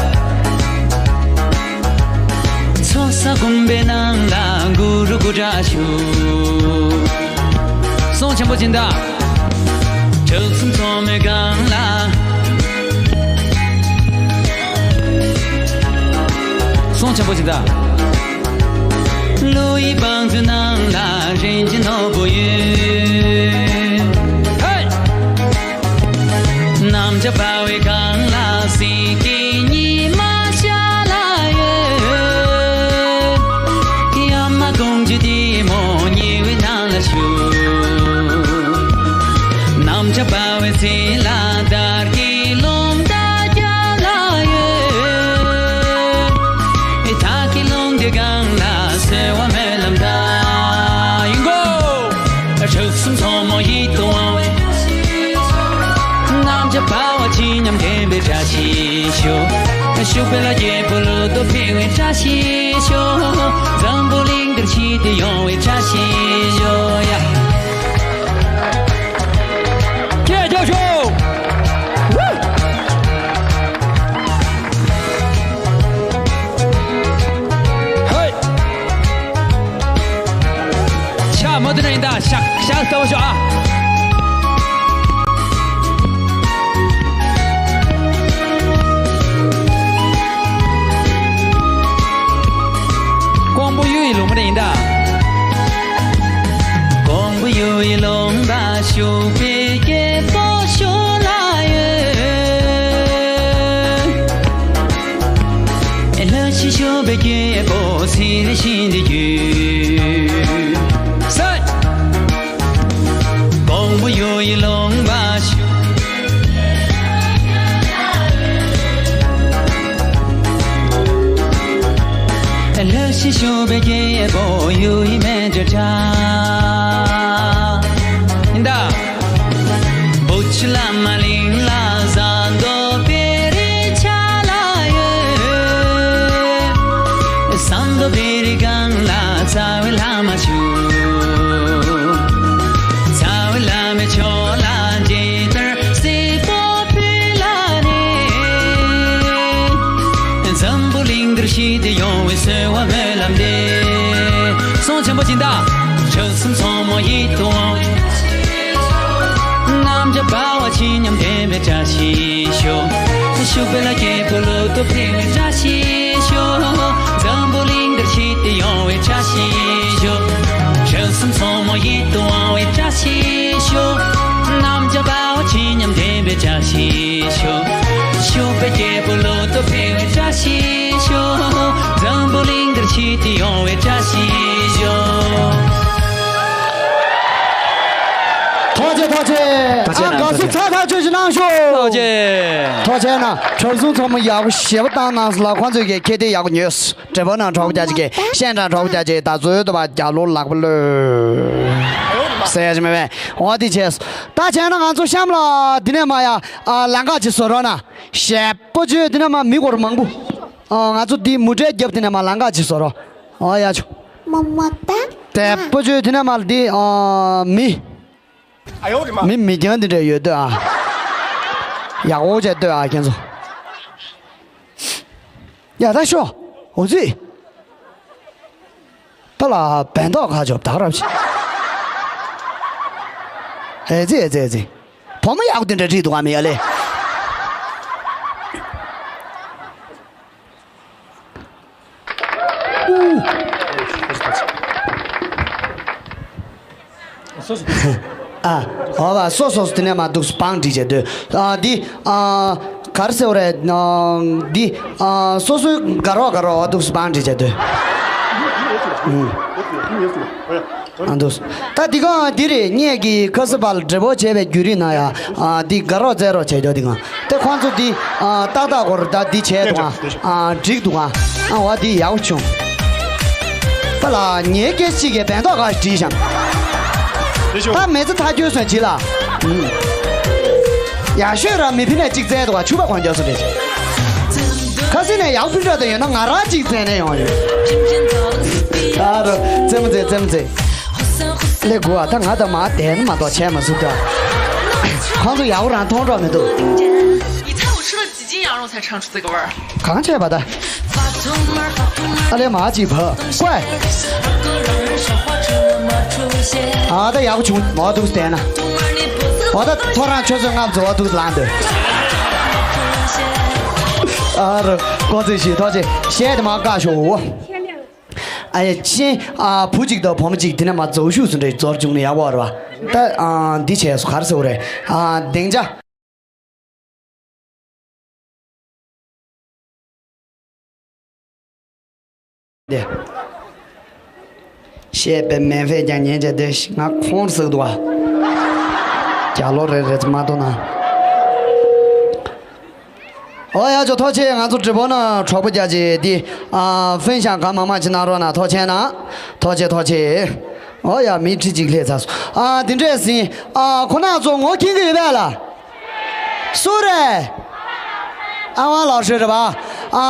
ཚོགས་བསགས་གོམ་པའི་ནང་ལ་གུ་རུ་གུ་དྲག་ཞུ། གསུང་ཆེན་པོ་ཅིག་ད། གྲོགས་གསུམ་ཚང་མའི་སྒང་ལ། གསུང་ཆེན་པོ་ཅིག་ད། བློ་ཡི་བང་མཛོད་ནང་ལ་རིན་ཆེན་ནོར་བུ་ཡོད། ཧེ། གནམ་ལྕགས་འབར་བའི་སྒང་ལ་སྲིད་ཀྱི་ཉི་མ་ཤར་ལ་ཡོད། ཡ་མ་དགོང་ཇི་ལྡེ་མོ་ཉི་འོད་ནང་ལ་བཞུགས། གནམ་ལྕགས་འབར་བའི་རྩེ་ལ་དར་གྱི་རླུང་རྟ་རྒྱབ་ལ་ཡོད། ཨེ་དར་གྱི་རླུང་རྟའི་སྒང་ལ་གསོལ་བ་སྨོན་ལམ་བཏབ། ཡིན་གོ། གྲོགས་གསུམ་ཚང་མ་ཡིད་དུ་འོང་བའི། གནམ་ལྕགས་འབར་བ་ཇི་སྙམ་ལྡན་པའི་བཀྲ་ཤིས་ཤོག། ཕྱུག་པའི་ལ་རྒྱལ་པོ་ལོ་ཏོག་འཕེལ་བའི་བཀྲ་ཤིས་ཤོག། འཛམ་བུ་གླིང་འདིར་ཞི་བདེ་ཡོང་བའི་བཀྲ་ཤིས་ཤོག་ཡ། ཁྱེད་རྒྱབ་ཤོག། ཧེ། ཤ་མ་དུ་ནས་ཡིན་ད། ཤ་ཤ་ལྟ་བ་ཤོག་ཨ། ཀོང་པོ་གཡུ་ཡི་ལུང་པ་ནས་ཡིན་ད། ཀོང་པོ་གཡུ་ཡི་ལུང་པ་ཕྱུག་པའི་རྒྱལ་པོ་ཞོ་ལ་ཡོད། ལྷ་ཞིང་ཤོ་པའི་རྒྱལ་པོ་ཚེ་རིང་ཞིང་འདི་རྒྱུད། ས། ཀོང་པོ་གཡུ་ཡི་ལུང་པ་ཞུ། ལྷ་ཞིང་ཤོ་པའི་རྒྱལ་པོ་གཡུ་ཡི་མཎྜལ་གྲགས། ཡིན་ད། བུ་ཆུ་བླ་མ་གླིང་ལ་ཟངས་མདོག་དཔལ་རི་ཆགས་ལ་ཡོད། ཟངས་མདོག་དཔལ་རི་སྒང་ལ་རྩ་བའི་བླ་མ་བཞུགས། རྩ་བའི་བླ་མའི་ཕྱོགས་ལ་མཇལ་དར་སེར་པོ་ཕུལ་ལ་ནི། འཛམ་བུ་གླིང་འདིར་ཞི་བདེ་ཡོང་བའི་གསོལ་བ་སྨོན་ལམ་འདེབས། གསུང་ཆེན་པོ་ཅིག་ད། གྲོགས་གསུམ་ཚང་མ་ཡིད་དུ་འོང་། གནམ་ལྕགས་འབར་བ་ཇི་སྙམ་ལྡན་པའི་བཀྲ་ཤིས་ཤོག། ཕྱུག་པའི་ལ་རྒྱལ་པོ་ལོ་ཏོག་འཕེལ་བའི་བཀྲ་ཤིས་ཤོག། འཛམ་བུ་གླིང་འདིར་ཞི་བདེ་ཡོང་བའི་བཀྲ་ཤིས་ཤོག། གྲོགས་གསུམ་ཚང་མ་ཡིད་དུ་འོང་བའི་བཀྲ་ཤིས་ཤོག། གནམ་ལྕགས་འབར་བ་ཇི་སྙམ་ལྡན་པའི་བཀྲ་ཤིས་ཤོག། ཕྱུག་པའི་རྒྱལ་པོ་ལོ་ཏོག་འཕེལ་བའི་བཀྲ་ཤིས་ཤོག། འཛམ་བུ་གླིང་འདིར་ཞི་བདེ་ཡོང་བའི་བཀྲ་ཤིས་ཤོག། ཐུགས་རྗེ་ཆེ། ཐུགས་རྗེ་ཆེ། ཨ་དགའ་བསུ་ཚ་ཐག་ཆོད་ཅིག་གནང་ཤོག། ཐུགས་རྗེ་ཆེ། ཐུགས་རྗེ་ཆེ་གནང་། གྲོགས་གསུམ་ཚང་མ་ཡག་པོ་ཞེ་པོ་བཏང་གནང་སོང་ལ། ཁོང་ཚོས་ཀྱི་ཁེ་དེ་ཡག་པོ་ཉོས། དྲི་བ་ནང་གྲོགས་པོ་རྒྱ་ཆེ་གི་ཤེས་དྲང་གྲོགས་པོ་རྒྱ་ཆེ་ད་བཟོས་ཏོ་བ་རྒྱ་ལོ་ལག་པ་ལོས་ཟེར་ཡ་ཅི་མེད་པས། འོ་དེ་བྱས། ད་བྱས་ན་ང་ཚོ་གཤམ་ལ་འདི་ནས་མ་ཡ་ཨ་ལང་ཀ་ཅིག་བཟོ་རོགས་གནང་། ཞེ་པོ་བྱོས། འདི་ནས་མ་མི་སྐོར་མང་པོ། ཨ་ང་ཚོ་འདི་མུ་འབྲེལ་རྒྱབ་འདི་ནས་མ་ལང་ཀ་ཅིག་བཟོ་རོགས། ཨ་ཡ་ཆུ། མོ་མོ་ད། དེ་པོ་ཆུ་དེ་ནས་མ་འདི་ཨ་མི། ཨ་ཡོ་རེ་མ། མི་མི་རྒྱང་འདི་འདྲ་ཡོད་ལྟོས་ཨ། ཡག་པོ་བྱས་ལྟོས་ཨ་ཁྱེད་ཚོ། ཡ་ད་ཤོ། འོ་ཙི། ད་ལ་བན་ཐོག་ཁ་ཆོབ་ད་རབ་ཆི། ཨེ་ཙི་ཨེ་ཙི་ཨེ་ཙི། བུ་མོ་ཡག་པོ་དེ་འདྲ་བྲིས་འདུག་ག་མི་ཡ་ལེ། ཨ། ཨོ་བ་སོ་སོ་སོ་དེ་ནས་མ་འདུག་སྤང་བྲིས་བྱས་སྡོད། ཨ་འདི་ཨ་གར་སེ་བ་རེད། འདི་ཨ་སོ་སོའི་དགའ་རོགས་དགའ་རོགས་འདུག་སྤང་བྲིས་བྱས་སྡོད། ཨ་འདུག་ད་འདི་ག་འདི་རེད། ངས་ཀྱི་ཁ་ས་བལ་འབྲེལ་པོ་བྱས་པའི་བརྒྱུད་རིམ་ནང་ཡ། ཨ་འདི་དགའ་རོགས་རྩེད་རོགས་བྱས་རྒྱུ་འདི་ག་དེ་ཁོང་ཚོ་འདི་ཨ་ཏག་ཏག་སྐོར་ད་འདི་བྱས་འདུག་ཨ། ཨ་འགྲིག་འདུག་ཨ། ཨ་བ་འདི་ཡག་པོ་བྱུང་། ད་ལ་ངའི་སྐད་ཅིག་གིས་བན་ཐོག་ག་བྲིས་ཤང་། ད་མེ་ཚ་ཐག་གྱོད་སོང་ཇི་ལ། ཡ་ཤོད་ར་མི་ཕི་ནས་གཅིག་བཙལ་འདུག་ཨ། ཕྱུ་པ་གོན་རྒྱག་སོང་རེད། ཁ་སེང་ནས་ཡག་པོ་འདྲ་དེ་ཡོད་ན་ང་རང་གཅིག་བཙལ་ནས་ཡོང་ཡོད། ཨ་རོ། རྩེད་མོ་རྩེ་རྩེད་མོ་རྩེ། ལས་དགོས་ཨ། ད་ང་དང་མ་བསྡད་ན་མ་གཏོགས་བྱས་མ་ཟུག་ད། ཁོང་ཚོ་ཡག་པོ་རང་མཐོང་གྲོགས་མི་འདུག 你猜我吃了几斤羊肉才尝出这个味儿？ གང་བྱས་པ་ད། ཨ་ལས་མ་གཅིག་བབ་ཀོས། ཨ་ད་ཡག་པོ་བྱུང་མ་འདུག་བསྡད་ན། འོ་ད་ཐོ་རངས་ཆུ་ཚོད་ལྔ་ཙམ་འོ་འདུག་ལངས་འདོད། ཨ་རོ། ཀོ་ཙེ་ཞིག་ཐོག་ཅེ་བཤད་དེ་མ་བཀག་ཤོག་ཨ་ཡ་ཆེན། ཨ་བུ་གཅིག་དང་བུ་མོ་གཅིག་དེ་ནས་མ་རྫོགས་ཤུགས་སུ་འདྲ་རྫོར་བྱུང་ནས་ཡག་པོ་རེད་བ། ད་ཨ་འདི་བྱས་སོ་ག་རེ་ཟེར་བ་རེད། ཨ་སྡིངས་ཆ། དེ། བཤད་པའི་མེ་ཕེ་ཀྱང་ཉན་བྱས་དེ་ང་ཁོང་ཟིག་འདུག་ཨ། རྒྱ་ལོ་རེ་རེ་ཙམ་མ་གཏོང་ན། ཨོ་ཡ་ཅོ་ཐོག་ཆེ། ང་ཚོ་直播ནང་གྲོགས་པོ་རྒྱ་ཆེ་འདི་ཨ་ཧྥན་ཤང་གང་མང་མང་ཅིག་གནང་རོགས་གནང་། ཐོག་ཆེ་ན། ཐོག་ཆེ་ཐོག་ཆེ། ཨོ་ཡ་མི་ཁྲི་གཅིག་སླེབས་ཚར་སོང་། ཨ་འདི་འདྲས་ཟིན། ཨ་ཁོ་ན་ཚོ་ངོ་མཁྱེན་གི་ཡོད་པས་ལ། སུ་རེད། ཨ་ཝང་ལའོ་ཧྲི་རེད་པ། ཨ་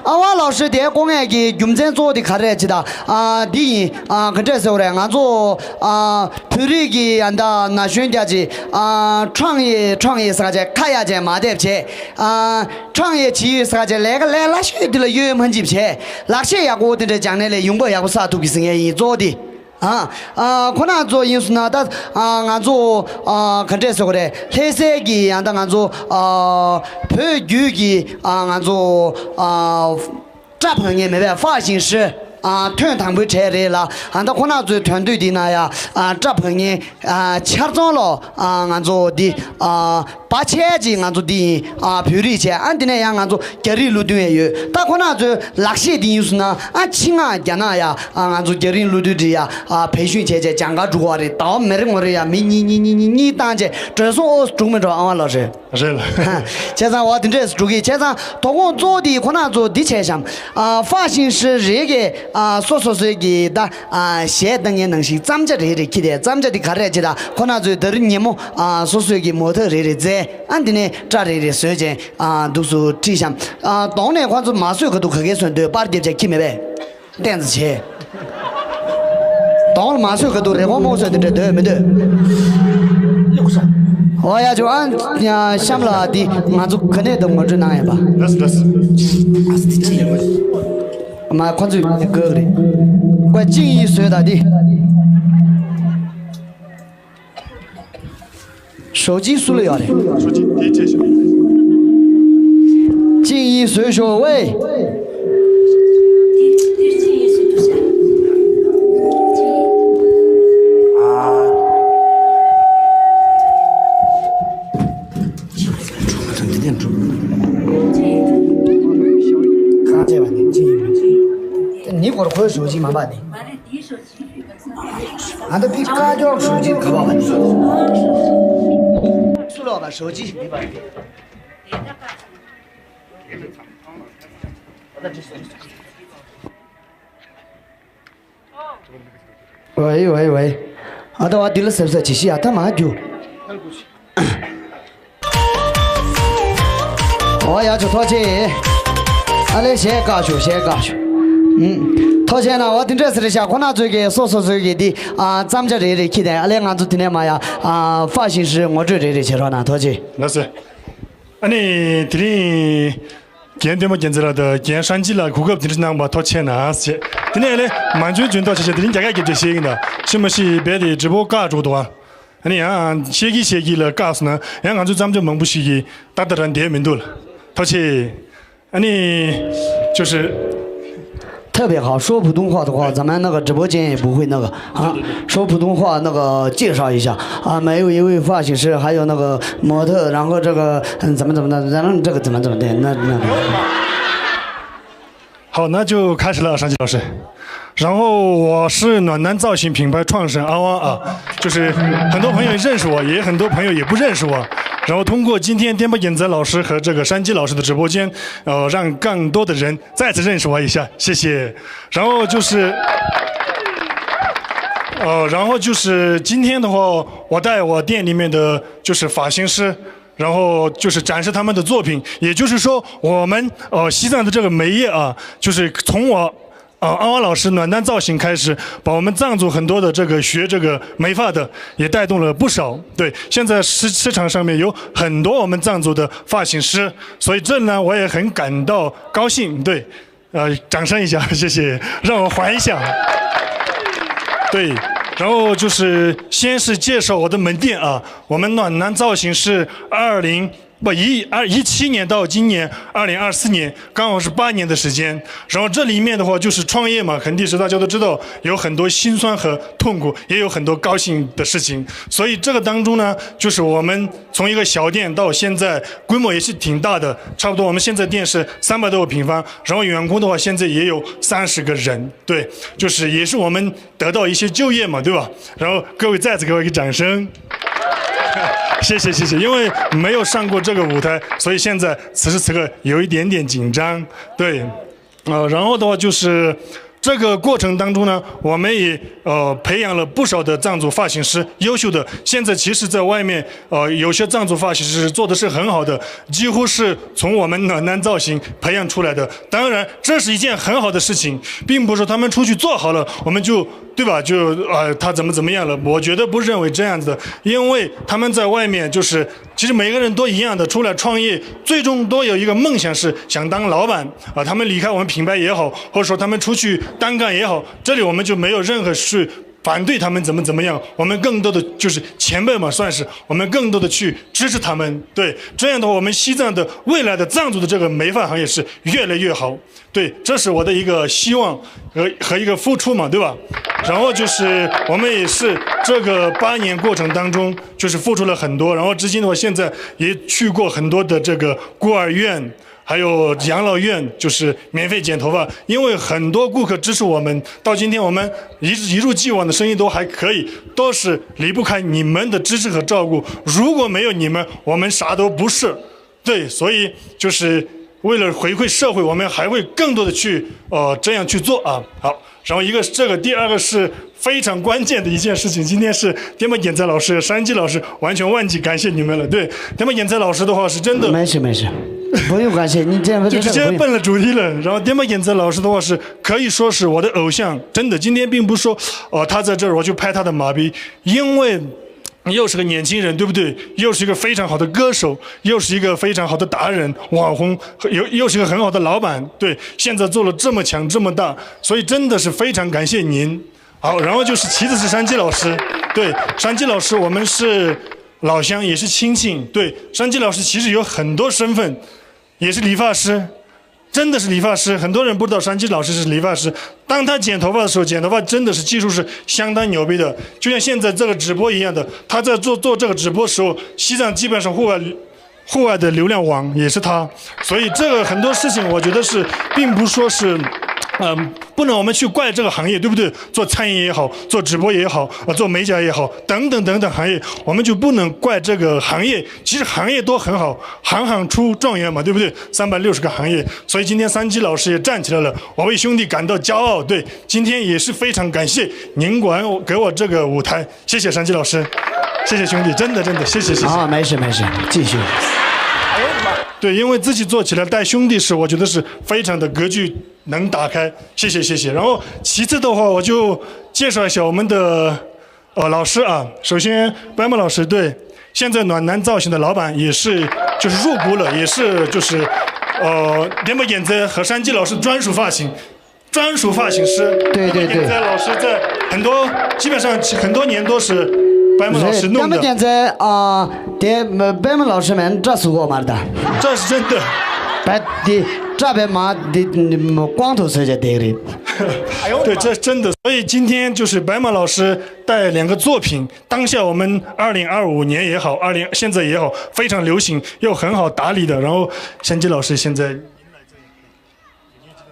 ཨ་ཝང་ལའོ་ཧྲི་དེ་བསྐོ་མཁན་གྱི་རྒྱུ་མཚན་གཙོ་བོ་དེ་ག་རེ་རེད་ཅེ་ད། ཨ་འདི་ཡིན། ཨ་ག་འདྲས་ཟེར་བ་རེད། ང་ཚོ་ཨ་བོད་རིགས་ཀྱི་ཨ་ད་ན་གཞོན་རྒྱ་ཆེ། ཨ་创业创业ཟེར་བྱས་ཁ་ཡ་བྱས་མ་བསྡད་བྱས། ཨ་创业ཆེ་ཡོད་ཟེར་བྱས་ལས་ཀ་ལས་སླ་ཤོས་དེ་ལ་གཡོལ་མ་འཇིབ་བྱས། ལག་ཤེས་ཡག་པོ་དེ་འདྲ་སྦྱངས་ནས་ལས་ཡོང་འབབ་ཡག་པོ་བསགས་ཐུབ་ཀྱི་ཟེར་མཁན་ཡིན། གཙོ་བོ་དེ། ཨ་ཨ་ཁོ་ན་ཚོ་ཡིན་སོང་ན་ད་ཨ་ང་ཚོ་ཨ་ག་འདྲས་ཟེར་དགོས་རེད། ལྷ་སའི་གི་ཨ་ད་ང་ཚོ་ཨ་བོད་བརྒྱུད་ཀྱི་ཨ་ང་ཚོ་ཨ་སྐྲ་བབས་མཁན་མེད་པས་发型师ཨ་ཐོན་དང་པོའི་གྲས་རེད་ལ། ཨ་ད་ཁོ་ན་ཚོའི་དོན་དུས་འདི་ན་ཡ་ཨ་སྐྲ་བབས་མཁན་ཨ་ཆར་ཚང་ལོ། ཨ་ང་ཚོ་འདི་ཨ་བ་ཆས་ཀྱི་ང་ཚོ་འདི་ཡིན། ཨ་བོད་རིགས་བྱས། ཨ་འདི་ནས་ཡང་ང་ཚོ་རྒྱ་རིགས་ལོ་ཐོན་ཡས་ཡོད། ད་ཁོ་ན་ཚོའི་ལག་ཤེས་འདི་ཡིན་སོང་ན་ཨ་ཕྱི་ནང་རྒྱ་ནག་ཡ་ཨ་ང་ཚོ་རྒྱ་རིགས་ལོ་ཐོན་འདི་ཡ་ཨ་培训བྱས་བྱས་སྦྱང་ག་འགྲོ་བ་རེད། ཟླ་བ་མི་རེ་ངོ་རེ་ཡ་མི་གཉིས་གཉིས་གཉིས་གཉིས་གཉིས་བཏང་བྱས་བྲོས་སོང་། ཨོ་འགྲུག་མི་འགྲོ་ཨ་མ་ལོ་རེད། རེད་ལ། བྱས་ཙང་འོ་དེ་འདྲས་འགྲོ་གི། བྱས་ཙང་དོ་དགོང་གཙོ་བོ་དེ་ཁོ་ན་ཚོ་འདི་བྱས་ཤམ། ཨ་发型师རེ་གི་ཨ་སོ་སོ་སོའི་གི་ད་ཨ་གཞས་བཏང་མཁན་ནང་བཞིན་རྩམ་ཇ་རེ་རེ་ཁྱེར་ཏེ། རྩམ་ཇ་དེ་ག་རེ་རེད་ཅེ་ད་ཁོ་ན་ཚོའི་ད་རིང་ཉིན་མོ་ཨ་སོ་སོའི་གི་模特རེ་རེ་བཙལ། ཨ་འདི་ནས་སྐྲ་རེ་རེ་བཟོས་ཅན་ཨ་འདུག་སུ་ཁྲིད་ཤམ། ཨ་གདོང་ནས་ཁོ་ཚོ་མ་བཟོས་ག་དུས་ག་གེ་བཟོས་འདོད་པར་རྒྱབ་ཅག་ཁྱི་མེད་པས། བསྟན་ཚེ་ཆེ། གདོང་ལ་མ་བཟོས་ག་དུས་རེ་གོང་མོ་བཟོས་དེ་འདྲ་འདོད་མི་འདོད། ཨོ་ཡ་ཅོ་ཨ་ཡ་གཤམ་ལ་འདི་ང་ཚོ་ག་ནས་དུ་ངོ་སྤྲོད་གནང་ཡིན་པ། ལགས་སོ་ལགས་སོ། མ་ཁོ་ཚོས་དགོས་རེད། ཀོ་ཅིང་ཡིས་བཟོས་ད་འདི། 手机 སུ་ལ་ཡོད་རེད། 手机 དེའི་ཆེ་ཤོས། 静怡随手喂。 གང་བྱས་པ་ནི་ཅི་ཡིན་མིན་ཅི། ནི་སྐོར་ཁོའི་ཞོ་ཅི་མ་པ་ནི། ཨ་ད་ཕི་ཀ་ཀྱོག་ཞོ་ཅི་ག་པ་བ་ནི། སུ་ལོག་པ་ཞོ་ཅི་མི་པ་ནི། ཝེ་ཝེ་ཝེ། ཨ་ད་བ་འདི་ལ་སེབ་ས་ཅི་ཤི་ཨ་ད་མ་རྒྱུ། ཨོ་ཡ་ཆོ་ཐོག་ཆེ། ཨ་ལེ་ཞེ་དཀའ་ཤོ་ཞེ་དཀའ་ཤོ། ཐོག་ཆེ་ན་ཨོ་དེ་འདྲས་ཟེར་ཤ་ཁོ་ན་ཚོས་ཀྱི་སོ་སོ་ཚོས་ཀྱི་འདི་ཨ་རྩམ་ཇ་རེ་རེ་ཁྱི་དེ་ཨ་ལེ་ང་ཚོ་དེ་ནས་མ་ཡ་ཨ་ཧྥ་ཞིང་ཧྲི་ངོ་སྤྲོད་རེ་རེ་བྱེད་རོགས་གནང་ཐོག་ཆེ། ལགས་སོ། ཨ་ནི་དེ་རིང་རྒན་བསྟན་པ་རྒྱལ་མཚན་ལགས་དང་རྒན་ཧྲན་ཅི་ལགས་གོ་སྐབས་དེ་འདྲ་གནང་བ་ཐོག་ཆེ་ན་ཞེས། དེ་ནས་ཨ་ལེ་མ་འཇོན་འཇོན་ཐོག་ཆེ་ཆེ་དེ་རིང་རྒྱ་སྐད་རྒྱབ་བྱས་བཤད་ཀྱིན་གདའ་ཤི་མ་ཤི་རྦད་དེ་直播་བཀག་འགྲོ་འདུག་ཨ། ཨ་ནི་ཡང་བཤད་ཀྱི་བཤད་ཀྱི་ལ་བཀག་སོང་ན་ཡང་ང་ཚོ་རྩམ་ཇ་མང་པོ་ཞིག་གིས་ད་ལྟ་རང་བསྡད་མི་འདུག་ལ། ཐོག་ཆེ། ཨ་ནི། 就是特别好，说普通话的话，咱们那个直播间也不会那个，啊，是的，是的。 说普通话那个介绍一下啊，没有一位发型师，还有那个模特，然后这个嗯怎么怎么的，然后这个怎么怎么的，那那。 好，那就开始了，上期老师。然后我是暖男造型品牌创始人阿汪啊，就是很多朋友认识我，也很多朋友也不认识我。然后通过今天电波演奏老师和这个山鸡老师的直播间，呃，让更多的人再次认识我一下，谢谢。然后就是，呃，然后就是今天的话，我带我店里面的就是发型师，然后就是展示他们的作品。也就是说，我们呃西藏的这个美业啊，就是从我呃安华老师暖男造型开始，把我们藏族很多的这个学这个美发的也带动了不少。对，现在市市场上面有很多我们藏族的发型师，所以这呢我也很感到高兴。对，呃，掌声一下，谢谢，让我缓一下。对，然后就是先是介绍我的门店啊，我们暖男造型是二零不一二一七年到今年二零二四年，刚好是八年的时间。然后这里面的话就是创业嘛，肯定是大家都知道有很多辛酸和痛苦，也有很多高兴的事情。所以这个当中呢，就是我们从一个小店到现在规模也是挺大的，差不多我们现在店是三百多个平方，然后员工的话现在也有三十个人。对，就是也是我们得到一些就业嘛，对吧？然后各位再次给我一个掌声。谢谢谢谢，因为没有上过这个舞台，所以现在此时此刻有一点点紧张。对，呃，然后的话就是这个过程当中呢，我们也呃培养了不少的藏族发型师，优秀的。现在其实在外面呃有些藏族发型师做的是很好的，几乎是从我们暖男造型培养出来的。当然，这是一件很好的事情，并不是说他们出去做好了，我们就对吧？就呃他怎么怎么样了？我绝对不认为这样子的，因为他们在外面就是其实每个人都一样的，出来创业，最终都有一个梦想是想当老板啊。他们离开我们品牌也好，或者说他们出去单干也好，这里我们就没有任何去反对他们怎么怎么样，我们更多的就是前辈嘛，算是我们更多的去支持他们。对，这样的话，我们西藏的未来的藏族的这个美发行业是越来越好。对，这是我的一个希望和和一个付出嘛，对吧？然后就是我们也是这个八年过程当中，就是付出了很多，然后至今的话，现在也去过很多的这个孤儿院，还有养老院，就是免费剪头发。因为很多顾客支持我们，到今天我们一一如既往的生意都还可以，都是离不开你们的支持和照顾。如果没有你们，我们啥都不是。对，所以就是为了回馈社会，我们还会更多的去呃这样去做啊。好，然后一个是这个，第二个是非常关键的一件事情，今天是滇墨建才老师、山鸡老师完全忘记感谢你们了。对，滇墨建才老师的话是真的，没事没事，不用感谢，你这样就直接奔了主题了。然后滇墨建才老师的话是可以说是我的偶像，真的。今天并不是说呃他在这儿我去拍他的马屁，因为又是个年轻人，对不对？又是一个非常好的歌手，又是一个非常好的达人、网红，又又是一个很好的老板。对，现在做了这么强这么大，所以真的是非常感谢您。好，然后就是其次是山鸡老师，对，山鸡老师我们是老乡，也是亲戚。对，山鸡老师其实有很多身份，也是理发师，真的是理发师。很多人不知道山鸡老师是理发师，当他剪头发的时候，剪头发真的是技术是相当牛逼的，就像现在这个直播一样的。他在做做这个直播时候，西藏基本上户外户外的流量王也是他，所以这个很多事情我觉得是，并不是说是，嗯，不能我们去怪这个行业，对不对？做餐饮也好，做直播也好，啊，做美甲也好，等等等等行业，我们就不能怪这个行业。其实行业都很好，行行出状元嘛，对不对？三百六十个行业，所以今天三七老师也站起来了，我为兄弟感到骄傲。对，今天也是非常感谢您给我给我这个舞台，谢谢山鸡老师，谢谢兄弟，真的真的谢谢谢谢。啊，没事没事，继续。对，因为自己做起来带兄弟是，我觉得是非常的格局能打开，谢谢谢谢。然后其次的话，我就介绍一下我们的呃老师啊，首先白木老师，对，现在暖男造型的老板也是就是入股了，也是就是呃滇墨建才和山鸡老师专属发型。专属发型师。对对对，在老师在很多，基本上很多年都是白木老师弄的。滇墨建才啊，对，白木老师们这是我们的，这是真的。白的，这白马的光头小姐对的。对，这是真的。所以今天就是白马老师带两个作品，当下我们二零二五年也好，二零现在也好，非常流行又很好打理的。然后山鸡老师现在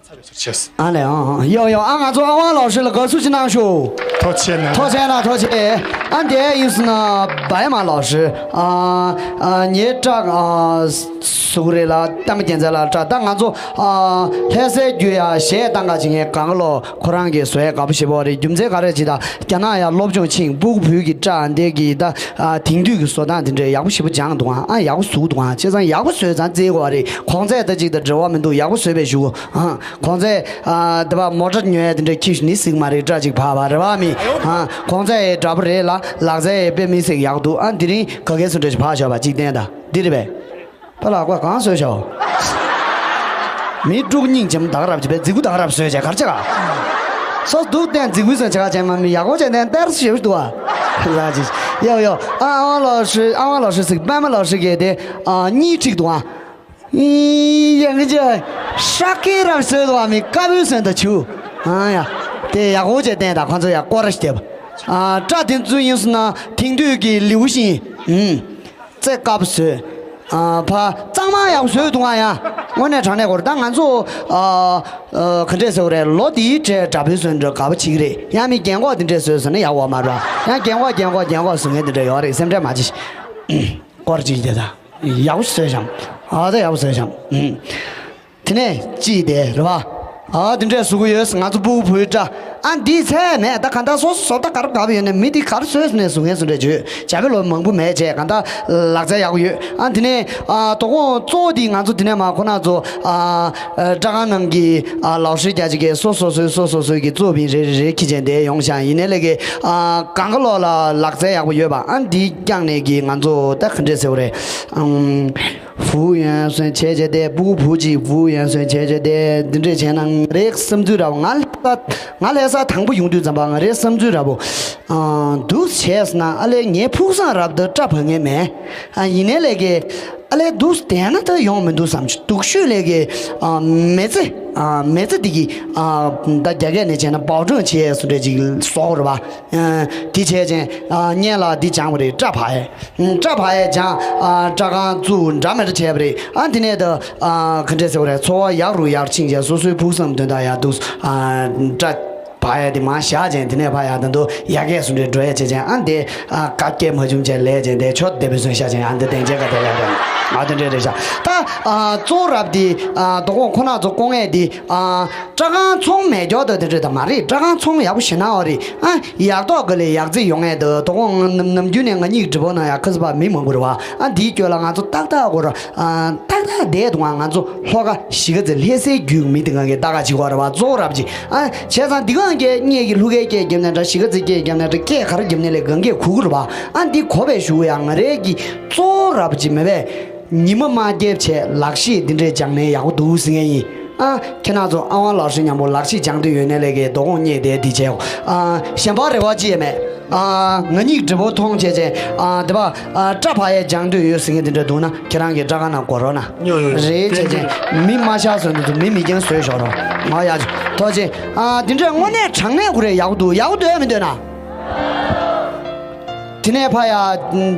ཨ་ལས། ཨང་ཨང་། ཡོ་ཡོ། ཨ། ང་ཚོ་ཨ་ཝང་ལའོ་ཧྲི་ལ་དགའ་བསུ་ཅིག་གནང་ཤོག་ཐུགས་རྗེ་ཆེ་གནང་། ཐུགས་རྗེ་ཆེ་གནང་། ཐུགས་རྗེ་ཆེ། ཨ། འདི་ཡིན་སོང་ན་བའི་མ་ལའོ་ཧྲི། ཨ། ཨ། ངའི་སྐྲ། ཨ། ཟུག་རེད་ལ་གཏམ་རྒྱན་ཚད་ལ་སྐྲ། ད་ང་ཚོ། ཨ། ལྷ་སའི་རྒྱུ་ཡ་གཞས་བཏང་ག་ཅིག་ངས་གང་ག་ལོ་ཁོ་རང་གིས་བཟོས་དགའ་པོ་ཞེ་པོ་རེད། རྒྱུ་མཚན་ག་རེ་ཅིག་ད་རྒྱ་ནག་ཡ་སློབ་སྦྱོང་ཕྱིན། སྤུ་གུ་བུ་གི་སྐྲ་འདི་གི་ད། ཨ། དེང་དུས་ཀྱི་བཟོ་སྟངས་དེ་འདྲས་ཡག་པོ་ཞེ་པོ་སྦྱངས་འདུག་ཨ། ཡག་པོ་བཟོས་འདུག་ཨ། བྱས་ཙང་ཡག་པོ་བཟོས་ཙང་བརྩི་དགོས་རེད། གོང་ཚད་ད་ཅིག་ད་འབྲེལ་བ་མི་འདུག་ཡག་པོ་བཟོས་པའི་ཞུ། ཨ། གོང་ཚད། ཨ། དེ་བ་མོ་ཊ་ཉོ་ཡ་དེ་འདྲ་ཁྱི་ཞིག་ནི་ཟིག་མ་རེད། སྐྲ་ཅིག་ཕར་བ་རེད་བ་མི། ཨ། གོང་ཚད་ཡི་འདྲ་པོ་རེད་ལ། ལག་རྩལ་ཡི་དཔེ་མི་སྲིད་ཡག་འདུག་ཨ། འདི་རིང་ག་གེ་སུ་འདྲ་ཞིག་ཕར་ཞོག་པ་ཅིག་བསྟན་ད་འདི་རེད་པས། པ་ལགས་པ་གང་བཟོས་ཤོག་མི་དཀྲུག་སྙིང་རྗེ་མོ་ད་ག་རབ་ཅིག་པས་རྫིག་པོ་ད་ག་རབ་བཟོས་བྱས་གར་ཆེ་ག་སོ་སྡུག་བསྟན་རྫིག་པོའི་སོན་ཆེ་ག་ཅན་མ་མི་ཡག་པོ་བྱས་ནས་ཏེར་ཞེ་པོ་འདུག་ཨ། ལ་ཅིག་ཡོ་ཡོ། ཨ། ཨ་ཝང་ལའོ་ཧྲི། ཨ་ཝང་ལའོ་ཧྲི་ཟིག་པད་མ་ལའོ་ཧྲི་གས་དེ། ཨ། གཉིས་ཁྲིག་འདུག་ཨ། ཡང་གི་ཅི་ཧྲ་ཀི་རབ་བཟོས་འདུག་ཨ། མི་དཀར་པོའི་སོན་ད་ཆུ། ཨ་ཡ། དེ་ཡག་པོ་བྱས་བསྟན་ད་ཁོ་ཚོ་ཡ་སྐོར་ར་ཞིག་བསྡེབས། ཨ། སྐྲ་དེ་ཚོ་ཡིན་སོང་ན་དེང་དུས་ཀྱི་ལིའུ་ཤིན། ཨུམ། རྩེ་དཀར་པོ་བཟོས། ཨ། ཕ་གཙང་མ་ཡག་པོ་བཟོས་འདུག་ཨ། ཡ། དངོས་གནས་དྲང་གནས་གོ་རེད། ད་ང་ཚོ། ཨ། ཨ། ག་འདྲས་ཟེར་བ་རེད། ལོ་འདིའི་གྲས་འདྲ་པོའི་སོན་འདྲ་དགའ་པོ་བྱེད་ཀྱི་རེད། ཡང་མི་རྒན་གོག་འདི་འདྲས་བཟོས་ཟེར་ན་ཡག་པོ་མ་རེད། ཡང་རྒན་གོག་རྒན་གོག་རྒན་གོག་ཟེར་མཁན་འདི་འདྲ་ཡོད་རེད། སེམས་ཁྲལ་མ་བྱེད། སྐོར་གཅིག་དེ་ད་ཡག་པོ་བཟོས་བཞག་ཨ། ད་ཡག་པོ་བཟོས་བཞག་དེ་ནས་ཅི་དེ་རེད་བ། ཨ། དེ་འདྲས་བཟོ་གི་ཡོད། ང་ཚོ་སྤུ་གུ་བུའི་སྐྲ། ཨ། འདི་ཚད་མེད། ད་ག་ད་སོ་སོ་བཟོ་ལྟ་ག་རེ་དགའ་པོ་ཡོད་ནས་མི་འདི་ག་རེ་བཟོས་ནས་བཟོ་མཁན་བཟོ་འདྲས་བྱོས། བྱ་བའི་ལོ་མང་པོ་མེད་བྱས་ག་ད་ལག་རྩལ་ཡག་པོ་ཡོད། ཨ། དེ་ནས། ཨ། དོ་དགོང་གཙོ་བོ་འདི་ང་ཚོ་དེ་ནས་མ་ཁོ་ན་ཚོ། ཨ། སྐྲ་ཁང་ནང་གི། ཨ། ལའོ་ཧྲི་རྒྱ་ཅིག་གིས་སོ་སོ་སོའི་སོ་སོ་སོའི་གི་གཙོ་བོ་རེ་རེ་རེ་ཁྱི་ཅན་དེ་ཡོང་ཤག་ཡིན་ནའི་ལས་ཀའི། ཨ། གང་ག་ལོ་ལ་ལག་རྩལ་ཡག་པོ་ཡོད་པ། ཨ། འདི་བསྐྱངས་ནས་གི་ང་ཚོ་ད་ག་འདྲས་ཟེར་བ་རེད། ཨམ། ཧྥུ་ཡོན་སོན་བྱས་བྱས་ཏེ། སྤུ་གུ་བུ་གཅིག་ཧྥུ་ཡོན་སོན་བྱས་བྱས་ཏེ། འདི་འདྲས་བྱས་ན་ང་རའི་བསམ་ཚུལ་ར་བ། ང་ལ་ང་ལྷ་ས་དང་པོ་ཡོང་དུས་ཙམ་པ་ང་རའི་བསམ་ཚུལ་ར་བོ། ཨ། འདུག་བྱས་ན་ཨ་ལས་ངའི་ཕུགས་བསམ་རབ་ཏུ་སྐྲ་བབས་ངེས་མེད། ཨ། ཡིན་ནའི་ལས་ཀའི། ཨ་ལས་འདུག་བསྡད་ན་ད་ཡོང་མི་འདུག་བསམ་གྱི་འདུག་ཤོད་ལས་ཀའི། ཨ། མི་ཚེ། ཨ། མི་ཚེ་འདི་གི། ཨ། ད་རྒྱ་སྐད་ནས་བྱས་ན་བའོ་ཀྲང་བྱས་སུ་འདྲས་ཅིག་བཟོ་དགོས་རེད་བ། ཨ། དེ་བྱས་ཙང་། ཨ། སྔོན་ལ་འདི་སྦྱངས་པ་རེད། སྐྲ་བབས་ཡས། ཨ། སྐྲ་བབས་ཡས་སྦྱངས། ཨ། སྐྲ་ཁང་བཙུགས། འདྲ་མི་འདྲ་བྱས་པ་རེད། ཨ། དེ་ནས་ད། ཨ། ག་འདྲས་ཟེར་བ་རེད། འཚོ་བ་ཡག་རུ་ཡག་ཕྱིན་བྱས་སོ་སོའི་ཕུགས་བསམ་དོན་དག་ཡག་འདུག་ཨ། སྐྲ་བབས་ཡས་དེ་མར་བཞག་ཙང་དེ་ནས་ཕར་ཡར་ད་དུང་ཡར་རྒྱས་སུ་འགྲོ་འགྲོ་ཡས་བྱས་ཙང་། ཨ། འདི། ཨ། བཀའ་སྐྱེལ་མ་བྱུང་བྱས་ལས་ཙང་དེ་ཆོ་དེ་བས་སོན་ཤ་ཅན། ཨ། འདི་དེང་ཆེ་ག་དེ་ལས་རེད། ཨ། དེ་འདྲས་རེད་ཤག་ད། ཨ། གཙོ་བོ་རབ་དེ། ཨ། དོ་དགོང་ཁོ་ན་ཚོ་སྐོང་ངེས་དེ། ཨ། སྐྲ་ཁང་ཚོང་མེད་མགྱོགས་དང་དེ་འདྲས་ད་མ་རེད། སྐྲ་ཁང་ཚོང་ཡག་པོ་ཞེ་ན་བ་རེད། ཨ། ཡག་ཐོག་གི་ལས་ཡག་རྩིས་ཡོང་ངེས་དེ། དོ་དགོང་ནམ་ནམ་རྒྱུན་ནས་ང་གཉིས་ཀྱི་སྒྲིག་པོ་ནང་ཡ་ཁ་སི་པ་མི་མང་པོ་རེད་བ། ཨ། འདིའི་སྐྱོ་ལ་ང་ཚོ་ཏག་ཏག་གོ་ར། ཨ། ཏག་ཏག་བསྡད་འདུག་ང་ཚོ་ལྷོ་ཁ་གཞིས་ཀ་རྩེ་ལྷ་སའི་རྒྱུད་མི་དེ་གང་གི་ད་ག་ཅིག་བ་ར་བ་གཙོ་བོ་རབ་ཅིག་ཨ། བྱས་ཙང་འདི་གང་གི་སྙེ་གི་ལྷུ་གའི་སྐད་རྒྱབ་ནས་འདྲ། གཞིས་ཀ་རྩེ་སྐད་རྒྱབ་ནས་འདྲ། སྐད་ག་རེ་རྒྱབ་ནས་ལས་གང་གི་གུ་གུ་ར་བ། ཨ། འདི་གོ་བའི་ཞུ་ཡ་ང་རའི་གི་གཙོ་བོ་རབ་ཅིག་མེད་པས། ཉི་མ་མ་རྒྱབ་བྱས་ལག་ཤེས་འདི་འདྲས་སྦྱངས་ནས་ཡག་པོ་འདུག་ཟེར་མཁན་ཡིན། ཨ། ཁྱེད་རང་ཚོ་ཨ་ཝང་ལག་ཤེས་མཉམ་པོ་ལག་ཤེས་སྦྱང་འདོད་ཡོད་ནའི་ལས་ཀའི་དོ་དགོང་སྙེ་དེ་འདི་བྱས། ཨ། གཞན་པ་རེ་བ་ཅི་ཡང་མེད། ཨ། ང་གཉིས་སྒྲིག་པོ་མཐོང་བྱས་བྱས། ཨ། དེ་པ། ཨ། སྐྲ་བབས་ཡས་སྦྱང་འདོད་ཡོད་ཟེར་མཁན་དེ་འདྲ་འདུག་ན་ཁྱེད་རང་གི་སྐྲ་ཁང་ནང་འགོར་རོགས་གནང་། ཡོ་ཡོ་ཡོ། རེད་བྱས་བྱས་མི་མ་ཤག་བཟོས་འདུག་མི་མི་རྒན་བཟོས་ཤོག་རོགས། ང་ཡག་ཐོག་ཆེ། ཨ། དེ་འདྲས་དངོས་གནས་དྲང་གནས་ཁོ་རེ་ཡག་པོ་འདུག་ཡག་པོ་འདུག་ཡ་མི་འདུག་ན། དེ་ནས་ཕ་ཡ།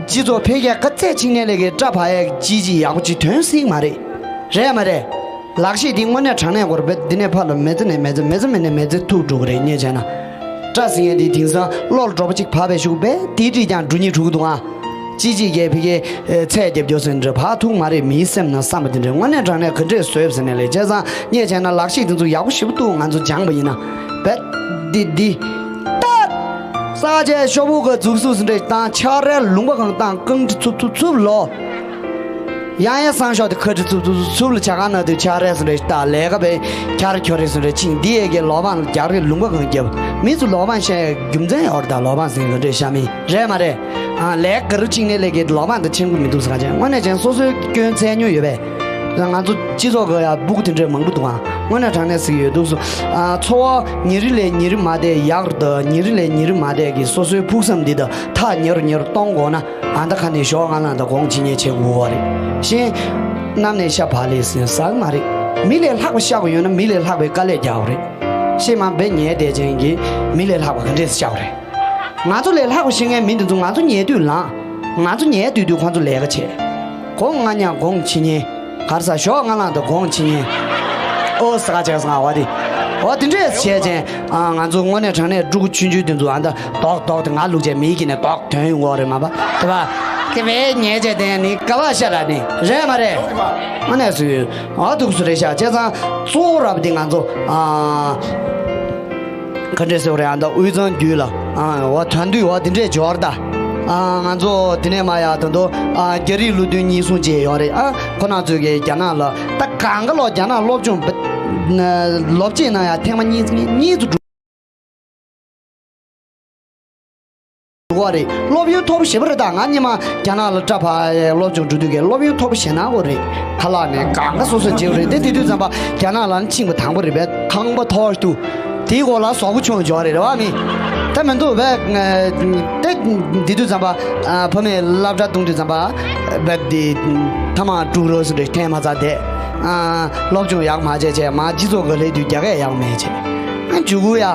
སྤྱི་ཚོགས་འཕེལ་རྒྱས་ག་ཚད་ཕྱིན་ནས་ལས་ཀའི་སྐྲ་བབས་ཡས་ཅི་ཅི་ཡག་པོ་ཅི་ཐོན་སྲིད་མ་རེད། རེད་མ་རེད། ལག་ཤེས་འདི་དངོས་གནས་དྲང་གནས་སྐོར་བས་འདི་ནས་ཕར་ལ་མེ་ཙི་ནས་མེ་ཙི། མེ་ཙི་མེ་ནས་མེ་ཙི་ཐུག་འགྲོ་གི་རེད། ངས་བྱས་ན། སྐྲ་ཟིན་ཡས་འདི་དེང་སང་བློར་འགྲོ་པོ་གཅིག་བབས་པའི་ཤུགས་བས་དེའི་འགྲིག་ཀྱང་འགྲོ་སྙིང་བྲོ་གི་འདུག་ཨ། ཅི་ཅིག་གས་ཕི་གའི་ཚད་རྒྱབ་རྒྱོ་ཟེར་འདྲ་བག་ཐུག་མ་རེད། མིའི་སེམས་ནང་བསམ་པ་འདི་འདྲ་དངོས་གནས་དྲང་གནས་ག་འདྲས་བཟོས་ཟེར་ནས་ལས་བྱས་ཙང་ངས་བྱས་ན་ལག་ཤེས་འདི་ཚོ་ཡག་པོ་ཞེ་པོ་འདུག་ང་ཚོ་སྦྱངས་པ་ཡིན་ན་བས་འདི་འདི་ཏག་ས་ཆའི་ཤོག་བུ་ག་འཛུགས་སུ་འདྲ་བཏང་། ཆ་རེ་ལུང་པ་གང་བཏང་། རྐང་དྲི་འཚུབ་འཚུབ་འཚུབ་ལོ། ཡང་ཡང་སང་ཞོགས་དེ་ཁ་དྲི་འཚུབ་འཚུབ་འཚུབ་ལ་ཇ་ཁང་ན་དུ་ཆ་རེ་སུ་འདྲ་ཞིག་བཏང་། ལས་ཀ་བས་ཁྱར་ཁྱོ་རེ་སུ་འདྲ་ཕྱིན། འདི་ཡས་ཀྱི་ལོ་མང་རྒྱག་རེ་ལུང་པ་གང་རྒྱབ། མི་ཚོ་ལོ་མང་བཤད་རྒྱུ་མཚན་ཡོད་རེད། ད་ལོ་མང་ཟིན་ག་འདྲས་ཤ་མི་རེད་མ་རེད། ཨ། ལས་ཀ་རུ་ཕྱིན་ནས་ལས་ཀའི་ལོ་མང་དུ་ཕྱིན་གི་མི་འདུག་ཟེར་ག་ཅན་དངོས་གནས་ཅན་སོ་སོའི་སྐྱོན་ཚད་ཉོ་ཡོད་པས། ང་ཚོ་སྤྱི་ཚོགས་ག་ཡ་སྦུག་དེ་འདྲས་མང་པོ་འདུག་ཨ། དངོས་གནས་དྲང་གནས་ཟིག་ཡོད་འདུག་སོ། ཨ། འཚོ་བ་ཉིན་རེ་ལས་ཉིན་རེ་མ་བསྡད་ཡག་རུ་དང་ཉིན་རེ་ལས་ཉིན་རེ་མ་བསྡད་ཀྱི་སོ་སོའི་ཕུགས་བསམ་འདི་དག་ཐག་ཉེ་རུ་ཉེ་རུ་གཏོང་དགོས་ན། ཨ། ད་ཁ་ནས་ཞོགས་ང་ལ་ད་དགོངས་ཆེ་ཉེ་བྱེད་དགོས་པ་རེད། ཤེས། གནམ་ནས་ཤ་བག་ལེབ་ཟིན་ཟག་མ་རེད། མི་ལས་ལྷག་པ་བཤད་དགོས་ཡོད་ན་མི་ལས་ལྷག་པའི་དཀའ་ལས་རྒྱག་དགོས་རེད། ཤེས་མ་འབད་ཉལ་བསྡད་ཅན་གྱིས་མི་ལས་ལྷག་པ་ག་འདྲས་བཤད་དགོས་རེད། ང་ཚོ་ལས་ལྷག་པ་ཤེས་མཁན་མི་འདི་ཚོ་ང་ཚོ་ཉལ་དུས་ལངས། ང་ཚོ་ཉལ་དུས་དུས་ཁོང་ཚོ་ལས་ཀ་བྱེད། དགོངས་ང་ཉ་དགོངས་ཆེ་ཉེ། གར་ས་ཞོགས་ང་ལ་ད་དགོངས་ཆེ་ཉེ། ཨོ་ས་ཀ་ཅེག་སང་བ་དེ། ཨོ་དེ་འདྲས་བྱས་ཅན། ཨ་ང་ཚོ་དངོས་གནས་དྲང་གནས་ཕྲུ་གུ་ཆུང་ཆུང་དེ་ཚོ་ཨ་འདྲ་རྡོག་རྡོག་དེ་ང་ལུག་ཅན་མིའི་གི་ནས་རྡོག་དོན་ཡོང་གོ་རེད་མ་པ་དེ་བ། དེ་བས་ཉེས་ཆད་དེ་ནི་ཀ་བ་ཤ་ར་ནི་རེད་མ་རེད། དངོས་གནས་སུ་ཨ་འདུག་སུ་རེད་ཤག་བྱས་ཙང་གཙོ་བོ་རབ་དེ་ང་ཚོ་ཨ། ག་འདྲས་ཟེར་བ་རེད། ཨ་ད་དབུས་གཙང་རྒྱུད་ལ་ཨ་འོ་དོན་དུས་འོ་དེ་འདྲས་འབྱོར་ད། ཨ་ང་ཚོ་དེ་ནས་མ་ཡ་ད་དུང་ཨ་རྒྱ་རིགས་ཀླུ་མདུན་གཉིས་གསུང་བཅས་ཡོད་རེད། ཨ་ཁོ་ན་ཚོས་ཀྱི་རྒྱ་ནག་ལ་ད་གང་ག་ལོག་རྒྱ་ནག་སློབ་སྦྱོང་སློབ་སྤྱིས་ན་ཡ་ཐེངས་མ་གཉིས་གཉིས་སུ་འགྲོ་བ་རེད། སློབ་ཡོན་མཐོ་པོ་ཞེ་པོ་རེད། ད་ང་སྔོན་མ་རྒྱ་ནག་ལ་སྐྲ་ཕར་སློབ་སྦྱོང་འགྲོ་དུས་ཀྱི་སློབ་ཡོན་མཐོ་པོ་ཞེ་ན་གོ་རེད། ཁ་ལག་ནས་གང་ག་སོ་སོ་བརྗེ་བ་རེད། དེ་དེ་དུས་ཙམ་པ་རྒྱ་ནག་ལ་ཕྱིན་པ་དང་པོ་རེད་པས། ཐང་པ་ཐོག་ཏུ་དེའི་འོག་ལ་ཟོག་པོ་ཆུང་འཇོག་རེད། རེད་བ་མི། ད་མི་འདུག་བས། དེ་དེ་དུས་ཙམ་པ་ཨ་ཕ་མས་སློབ་གྲྭ་གཏོང་དུས་ཙམ་པ་བས་དེ་ཐ་མག་དཀྲུག་རོགས་སུ་རེ་ཐེངས་མ་ཚར་དེ་ཨ་སློབ་སྦྱོང་ཡག་མ་བྱས་བྱས་མ་སྤྱི་ཚོགས་ག་ལས་དུས་རྒྱ་སྐད་ཡག་མེད་བྱས། ཨ་མཇུག་གུ་ཡ་ཨ་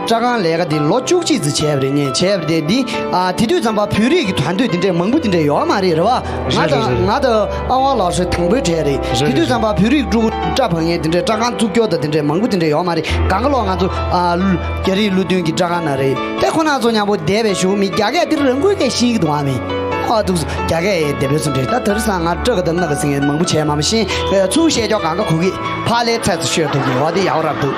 སྐྲ་ཁང་ལས་ཀ་དེ་ལོ་བཅུ་གཅིག་ཙམ་བྱས་པ་རེད། ངས་བྱས་པ་དེ་འདི་ཨ་དེ་དུས་ཙམ་པ་བོད་རིགས་ཀྱི་དོན་དུས་དེ་འདྲས་མང་པོ་དེ་འདྲས་ཡོད་མ་རེད། རེད་བ། ང་དང་ང་དང་ཨ་ཝང་ལགས་སུ་དང་པོའི་གྲས་རེད། དེ་དུས་ཙམ་པ་བོད་རིགས་ཕྲུ་གུ་སྐྲ་ཕར་ངས་དེ་འདྲའི་སྐྲ་ཁང་བཙུགས་སྐྱོར་དང་དེ་འདྲའི་མང་པོ་དེ་འདྲའི་ཡོད་མ་རེད། གང་ག་ལོག་ང་ཚོ་ཨ་རྒྱ་རིགས་ཀླུ་མདུན་གྱི་སྐྲ་ཁང་ན་རེད། དེ་ཁོ་ན་ཚོ་མཉམ་པོ་བསྡད་པའི་གཞུག་མི་རྒྱ་སྐད་དེ་རང་འགུལ་གྱིས་ཤེས་ཀྱི་འདུག་ཨ་མི། ཨ་འདུག་རྒྱ་སྐད་ཡང་བསྡད་པའི་སུ་འདྲ། ད་དེ་རིང་སང་ང་སྐྲ་ག་དམ་ན་ག་ཟིན་མང་པོ་བྱས་མ་མ་ཤེས། ཚུར་བཤད་ཀྱོག་གང་ག་གོ་གི་ཕ་ལས་ཚད་ཚོ་ཤོད་ཐུབ་ཀྱི་བ་དེ་ཡག་རབ་འདུག་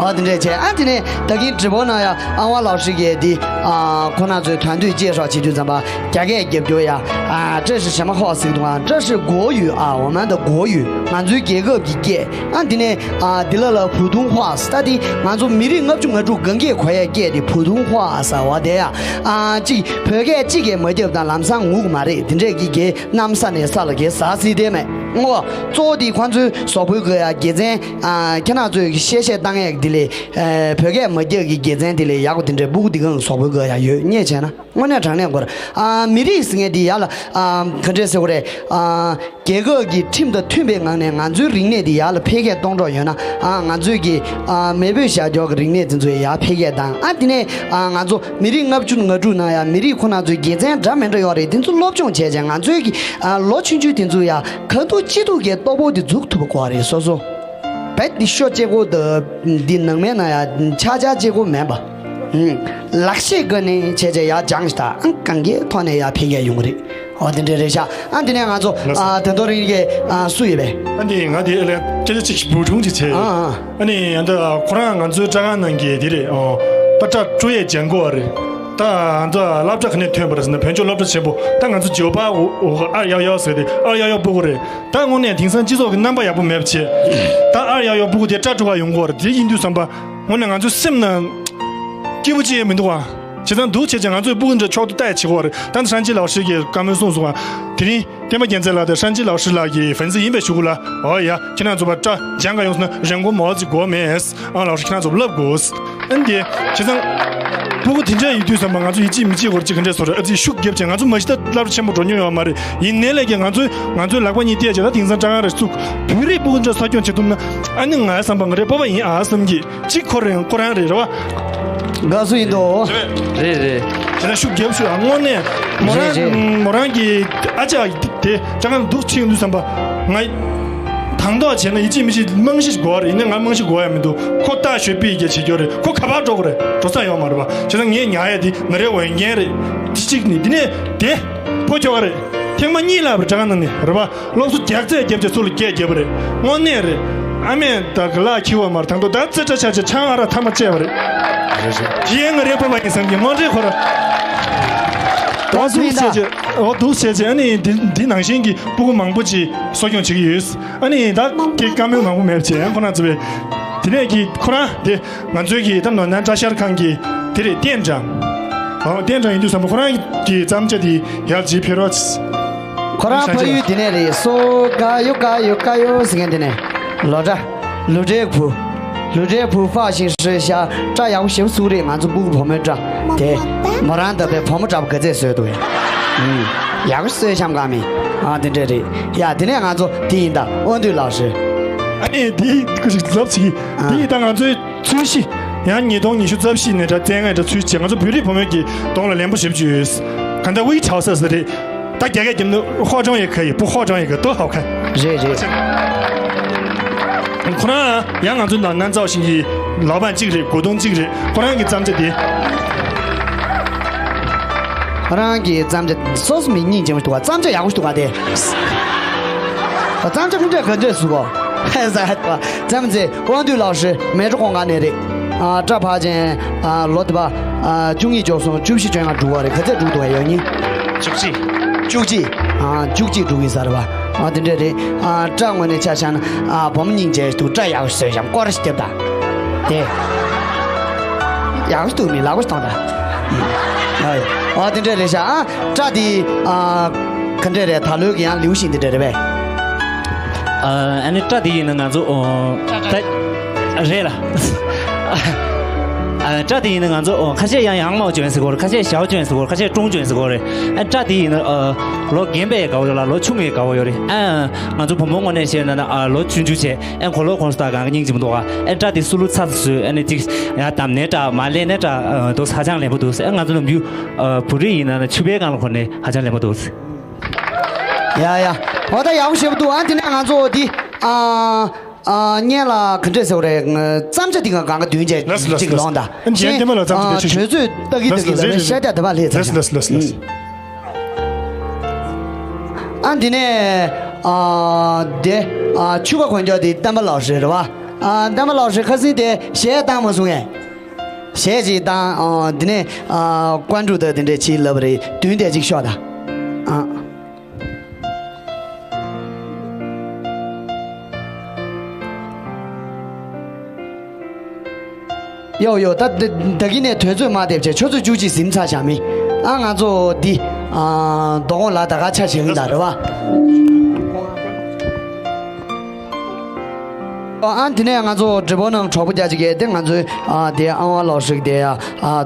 ཨ་དེ་འདྲས་བྱས། ཨ་དེ་ནས་ད་གིན་དྲི་བ་ན་ཡ་ཨ་ཝང་ལགས་སུ་གིས་དེ་ཨ་ཁོ་ན་ཚོའི་དོན་དུས་བཅད་སོགས་བྱེད་དུས་ཙམ་པ་རྒྱ་སྐད་རྒྱབ་སྐྱོར་ཡ་ཨ་这是什么话ཟེར་འདུག་ཨ་这是国语啊，我们的国语。ང་ཚོའི་རྒྱལ་ཁབ་ཀྱི་སྐད། ཨ་འདི་ནས་ཨ་འདི་ལ་ལ་普通话ཟེར། ད་འདི་ང་ཚོ་མི་རིགས་ལྔ་བཅུ་ང་དྲུག་གང་གས་གོ་ཡ་སྐད་དེ་普通话ཟེར་བ་དེ་ཡ། ཨ་གཅིག་བོད་སྐད་གཅིག་གས་མ་རྒྱབ་དང་ལམ་སང་ངུ་གི་མ་རེད། དེ་འདྲས་ཀྱི་གས་གནམ་ས་ནས་ས་ལ་གས་ཟ་སྲིད་དེ་མེད་ངོ་། གཙོ་བོ་དེ་ཁོ་ཚོའི་ཟོག་པོའི་གོ་ཡ་དགེ་མཚན། ཨ་ཁྱེད་རང་ཚོས་གི་བཤད་བཤད་བཏང་ཡ་དེ་ལས་ཨ་བོད་སྐད་མ་རྒྱབ་ཀྱི་དགེ་མཚན་དེ་ལས་ཡག་པོ་དེ་འདྲས་སྤུ་གུ་འདི་གང་གི་ཟོག་པོའི་གོ་ཡ་ཡོད་ངས་བྱས་ན། དངོས་གནས་དྲང་གནས་སྐོར། ཨ་མི་རིགས་ཟེར་མཁན་འདི་ཡར་ལ་ཨ་ག་འདྲས་ཟེར་དགོས་རེད། ཨ་རྒྱལ་ཁབ་ཀྱི་ཁྲིམས་དང་མཐུན་པའི་ངང་ནས་ང་ཚོའི་རིག་གནས་འདི་ཡར་ལ་འཕེལ་རྒྱས་གཏོང་རོགས་ཡོད་ན། ཨ་ང་ཚོའི་གི་ཨ་མེས་པོས་བཞག་ཀྱོག་གི་རིག་གནས་འདི་ཚོ་ཡར་འཕེལ་རྒྱས་བཏང་། ཨ་དེ་ནས་ཨ་ང་ཚོ་མི་རིགས་ལྔ་བཅུ་ང་དྲུག་ནང་ཡང་མི་རིགས་ཁོ་ན་ཚོའི་དགེ་མཚན་འདྲ་མི་འདྲ་ཡོད་རེད། འདི་ཚོ་སློབ་སྦྱོང་བྱས་བྱས་ང་ཚོའི་གི་ཨ་ལོ་ཆུང་ཆུང་འདི་ཚོ་ཡང་ག་འདུག་ཅི་འདུག་གི་ལྟོ་ཕོག་འདི་འཛུགས་ཐུབ་པ་དགོས་རེད། སོ་སོ་བད་འདི་ཤོ་གཅིག་པོ་འདི་ནང་མའི་ནང་ཡང་ཆ་ཆ་གཅིག་པོ་མེད་པ། ལག་ཤེས་སྒོ་ནས་བྱས་བྱས་ཡར་སྦྱངས་ཤིག་ད་ཨང་གང་གའི་ཐོག་ནས་ཡར་འཕེལ་རྒྱས་ཡོང་གི་རེད། འོ་དེ་འདྲ་རེད་ཤག་ཨ་འདི་ནས་ང་ཚོ་ལགས་སོ། ཨ་དོན་དོ་རིང་གི་ཨ་སུ་ཡོད་པས། ཨ་ནི་ང་དེ་ལ་སྐད་ཆ་གཅིག་བུ་ཆུང་གཅིག་བྱས། ཨ་ཨ། ཨ་ནི་ཡང་ད་ཁོ་རང་ང་ཚོའི་སྐྲ་ཁང་ནང་གི་དེ་རེད། ཨོ་ད་སྐྲ་བཀྲུ་ཡས་ལྗང་གུ་བ་རེད། ད་ང་ཚོ་སློབ་གྲྭ་ག་ནས་ཐོན་པ་རེད་ཟེར་ན་བོད་ལྗོངས་སློབ་གྲྭ་ཆེན་པོ། ད་ང་ཚོ་ཇོ་པ་འོ་འོ་ཨར་ཡག་ཡག་ཟེར་ཏེ་ཨར་ཡག་ཡག་སྤུ་གུ་རེད། ད་དངོས་གནས་དེང་སང་སྤྱི་ཚོགས་ཀྱི་རྣམ་པ་ཡག་པོ་མེད་པ་བྱས། ད་ཨར་ཡག་ཡག་སྤུ་གུ་དེ་སྐྲ་བཀྲུ་ག་ཡོང་གི་ཡོད་རེད། དེ་ཡིན་དུས་ཙམ་པ་དངོས་གནས་ང་ཚོའི་སེམས་ནང་སྐྱིད་པོ་ཅི་ཡང་མི་འདུག་ཨ། བྱས་ཙང་འདུག་བྱས་བྱས་ང་ཚོས་སྤུ་གུ་འདྲ་ཕྱོགས་བསྡུ་ལྟ་ཡ་བྱེད་ཀྱི་ཡོད་རེད། ད་ཧྲན་ཅི་ལའོ་ཧྲི་གིས་བཀའ་མོལ་གསུངས་སོང་ཨ། དེ་རིང་བསྟན་པ་རྒྱལ་མཚན་ལགས་དང་ཧྲན་ཅི་ལའོ་ཧྲི་ལགས་ཀྱི་粉丝་ཡིན་པའི་གཞུག་གུ་ལ། འོ་ཡ་ཁྱེད་རང་ཚོ་པ་སྐྲ་ལྗང་ག་ཡོང་སོང་ན་རན་གོ་མོ་ཅིག་དགོས་མེད། ཨང་ལགས་སོ། ཁྱེད་རང་ཚོ་ལབ་དགོས། ཨ་ནི་དེ་བྱས་ཙང་སྤུ་གུ་དེ་འདྲ་ཡིན་དུས་ཙམ་པ་ང་ཚོ་ཡིད་ཆེས་མི་བྱེད་སྐོར་ཅིག་ག་འདྲས་བཟོ་རེད། ཨ་ཙི་ཤུགས་རྒྱབ་བྱས་ང་ཚོ་མ་གཞི་ད་སློབ་གྲྭ་ཆེན་པོ་འགྲོ་མྱོང་ཡོད་མ་རེད། ཡིན་ནའི་ལས་ཀྱི་ང་ཚོས་ང་ཚོའི་ལག་པ་གཉིས་གཏད་བྱས་ད་དེང་སང་སྐྲ་ཁང་རེ་བཙུགས། བོད་རིགས་སྤུ་གུ་འདྲ་གསོ་སྐྱོང་བྱེད་ཐུབ་ན་ཨ་ནི་ང་བསམ་པ་ང་རའི་སྤོབས་པ་ཡིན་ཨ་བསམ་གྱི། གཅིག་ཁོ་རང་ཁོ་རང་རེད། རེད་བ། དགའ་བསུ་ཡིན་དོ། རེད་རེད། དེ་ན་ཤུགས་རྒྱབ་ཤུགས་ཨ་དངོས་གནས་མོ་རང་རེད་རེད། མོ་རང་གི་ཨ་ཅག་དེ་སྐྲ་ཁང་འདུག་ཕྱིན་འདུག་བསམ་པ་ང་དང་ཐོག་བྱས་ན་ཡིད་ཆེས་མི་བྱེད། རྨང་གཞི་དགོས་རེད། ཡིན་ན་ང་རྨང་གཞི་དགོས་ཡ་མི་འདུག་ཁོ་ལྟ་ཞོད་པི་ཡི་གེ་བྱེད་རྒྱུ་རེད། ཁོ་ག་པར་འགྲོ་དགོས་རེད། འགྲོ་ས་ཡོད་མ་རེད་བ། བྱས་ན་ངས་ཉར་ཡ་དེ་ང་རའི་འོས་འགན་རེད། དེ་གཅིག་ནི་དེ་ནས་དེ་ཕོ་ཁྱོ་ག་རེད། ཐེངས་མ་གཉིས་ལ་བར་སྐྲ་ཁང་ནང་ནས་རེད་བ། སློབ་གསོ་རྒྱག་རྩལ་རྒྱབ་བྱས་སུ་ལ་སྐད་རྒྱབ་པ་རེད། དངོས་གནས་རེད། ཨ་མས་ད་ག་ལག་འཁྱེར་བ་མར་དང་དོ་ད་རྩེ་སྐྲ་ཆག་ཆག་ཆང་ཨ་ར་ཐ་མ་བཅད་པ་རེད། རེད་རེད། དེ་ཡང་ང་རའི་སྤོབས་པ་ཡིན་བསམ་གྱི་མ་འདྲེ་ཁོ་ར། ད་འོ་འདུག་བྱས་བྱས་འོ་འདུག་བྱས་བྱས་ཨ་ནི་འདི་འདི་ནང་བཞིན་གྱི་སྤུ་གུ་མང་པོ་ཅིག་གསོ་སྐྱོང་བྱེད་ཀྱི་ཡོད། ཨ་ནི་ད་ཀྱི་བཀའ་མོལ་མང་པོ་མེད་བྱས་ཡང་ཁོ་ན་ཚོ་བས་དེ་ནས་ཀྱི་ཁོ་རང་དེ། ང་ཚོའི་གི་ད་ནོར་ནན་སྐྲ་བཞར་ཁང་གི་དེ་རེད་ཏན་ཀྲང་། ཨོ་ཏན་ཀྲང་ཡིན་དུས་ཙམ་པ་ཁོ་རང་གི་བརྩམས་བྱ་དེ་ཡར་ཅིག་ཕེབས་རོགས། ཁོ་རང་ཕ་ཡུལ་དེ་ནས་རེད། སོ་དགའ་ཡོད་དགའ་ཡོད་དགའ་ཡོད་ཟེར་མཁན་དེ་ནས་ལོ་སྐྲ་ལུ་འདྲེ་བུ་ལུ་འདྲེ་བུ་ཧྥ་ཞིང་ཧྲི་ཤ་སྐྲ་ཡག་པོ་ཞེ་པོ་བཙུགས་རེད། ང་ཚོ་སྤུ་གུ་བུ་མོའི་སྐྲ་དེ་མོ་རང་ད་པའི་བུ་མོ་འདྲ་པོ་ག་ཚད་བཟོས་འདུག་ཡ། ཡག་པོ་བཟོས་ཤམ་ག་མི་ཨ་དེ་འདྲས་རེད་ཡ། དེ་ནས་ང་ཚོ་དེ་ཡིན་ད་དབང་འདུས་ལགས་ཧྲི། ཨ་ནི་དེ་ཀུ་ཞིག་ལབ་ཅིག་དེ་ཡིན་ད་ང་ཚོའི། ཚོས་གཞི། ཡང་ཉིས་སྟོང་ཉི་ཤུ་རྩ་བཞི་ནས་འདྲ་བཙན་ངན་འདྲ་ཚོས་གཞི་ང་ཚོ་བོད་རིགས་བུ་མོའི་གི་གདོང་ལ་ལན་པོ་ཞེ་པོ་ཅིག་ཡོད། ག་འདྲ་དབུས་ཁྲའོ་སར་ཟེར་རེད། ད་རྒྱ་སྐད་རྒྱབ་ན་化妆也可以，不化妆也可以，多好看。རེད་རེད། ཁོ་རང་ཡང་ང་ཚོ་དང་ན་ཚའོ་ཤིན་གྱི་ལག་པ་གཅིག་རེད། གོ་དོན་གཅིག་རེད། ཁོ་རང་གི་བརྩམས་བྱ་དེ། ཁོ་རང་གི་བརྩམས་བྱ་སོ་སོ་མི་སྙིང་རྗེ་མོ་ཞིག་འདུག་བ། བརྩམས་བྱ་ཡག་པོ་ཞིག་འདུག་བ་དེ། བརྩམས་བྱ་ཀུན་འདྲ་ག་འདྲས་སུ་གོ། བརྩམས་བྱ་དབང་འདུས་ལགས་སུ་མལ་གྲོ་གུང་དཀར་ནས་རེད། ཨ་སྐྲ་ཕར་ཅན། ཨ་ལོ་དེ་པ། ཨ་བཅུ་གཉིས་བཅུ་གསུམ་བཅུ་བཞི་བཅོ་ལྔ་འགྲོ་བ་རེད། ག་ཚད་འགྲོ་འདུག་བ་ཡོད་ཉིན། བཅུ་གཅིག་བཅུ་གཅིག་ཨ་བཅུ་གཅིག་འགྲོ་གི་ས་རེད་པ། ཨ་དེ་འདྲས་རེད། ཨ་སྐྲ་ངོས་ནས་ཆ་བཞག་ན་ཨ་བུ་མོ་སྙིང་རྗེ་འདུག་སྐྲ་ཡག་པོ་བཟོས་ཤག་སྐོར་ཞིག་བརྒྱབ་ད། དེ་ཡག་པོ་འདུག་མི་ལག་པ་ཞིག་གཏོང་ད། ཨ་དེ་འདྲས་རེད་ཤག་ཨ་སྐྲ་དེ་ཨ་ག་འདྲས་རེད། ད་ལོའི་གི་ཡང་ལེའུ་ཤིང་དེ་འདྲས་རེད་པས། ཨ་ནི་སྐྲ་དེ་ཡིན་ན་ང་ཚོ་ཨོ་ད་རེད་ལ། ཨ་སྐྲ་དེ་ཡིན་ན་ང་ཚོ་ཨོ་ཁ་ཤས་ཡང་ཡང་མའོ་ཅོན་ཟེར་གོ་རེད། ཁ་ཤས་ཞའོ་ཅོན་ཟེར་གོ་རེད། ཁ་ཤས་ཀྲུང་ཅོན་ཟེར་གོ་རེད། ཨ་སྐྲ་དེ་ཡིན་ན་ཨ་ལོ་རྒན་པའི་དགའ་བོ་ཡོད་ལ་ལོ་ཆུང་བའི་དགའ་བོ་ཡོད་རེད། ཨ་ང་ཚོ་བུ་མོ་ངོས་ནས་བཤད་ན་ན་ཨ་ལོ་ཆུང་ཆུང་བྱས་ཨ་གོ་ལོ་གོང་སུ་དག་གང་གི་སྙིང་རྗེ་མོ་འདུག་ཨ་སྐྲ་དེ་སུ་ལུ་ཚ་སུ་སུ་ཨ་ནི་ཅིག་ཡང་དམ་ནས་འདྲ་མ་ལས་ནས་འདྲ་འདུག་ཧ་ཅང་ལེན་པོ་འདུག་ཨ་ང་ཚོ་ནམ་རྒྱུན་ཨ་བུ་རིགས་ཡིན་ན་ན་ཕྱུ་པའི་སྒང་ལ་འཁོར་ནས་ཧ་ཅང་ལེན་པོ་འདུག་ཡ་ཡ། འོ་ད་ཡག་པོ་ཞེ་པོ་འདུག་ཨ་དེ་ནས་ང་ཚོ་འདི་ཨ་ཨ་སྙན་ལ་ག་འདྲས་ཟེར་བ་རེད། བརྩམས་བྱ་འདི་ང་གང་ག་བདུན་བྱས་ལགས་སོ་ལགས་སོ་གཅིག་ལོང་ད། ལགས་སོ། གཞན་བདེ་མ་ལ་བརྩམས་བྱ་དེ་ཆུ་ཆུ། གྲོས་ཚོད་ལྟ་གི་ལྟ་གི་ལ་རེད་ཤ་རྒྱག་དེ་བ་ལས་ལགས་སོ་ལགས་སོ་ལགས་སོ་ལགས་སོ། ཨ་འདི་ནས་ཨ་དེ་ཨ་ཕྱུ་པ་གོན་རྒྱུ་དེ་བསྟན་པ་ལགས་སོ་རེད་བ། ཨ་བསྟན་པ་ལགས་སོ་ཁ་སང་དེ་གཞས་བཏང་མ་སོང་ངས། གཞས་ཅིག་བཏང་། ཨ་འདི་ནས་ཨ་ཀོན་ཀྲུའུ་ད་དེ་འདྲས་ཅིག་ལབ་རེད། བདུན་དེ་ཅིག་ཤོག་ད། ཨ། ཡོ་ཡོ། ད་ད་ད་གིན་ནས་དུས་ཚོད་མ་འདེབས་བྱས་ཆུ་ཚོད་བཅུ་གཅིག་ཟིན་ཚར་བཞག་མི། ཨ་ང་ཚོ་འདི་ཨ་རྡོ་ཀོང་ལ་ད་ག་ཆ་བཞག་གི་ད་རེད་བ། ཨ་དེ་ནས་ང་ཚོ་འབྲི་པོ་ནང་གྲོགས་པོ་རྒྱ་ཆེ་གེ་དེ་ང་ཚོའི་ཨ་དེ་ཨ་བ་ལོ་ཧྲིག་དེ་ཨ་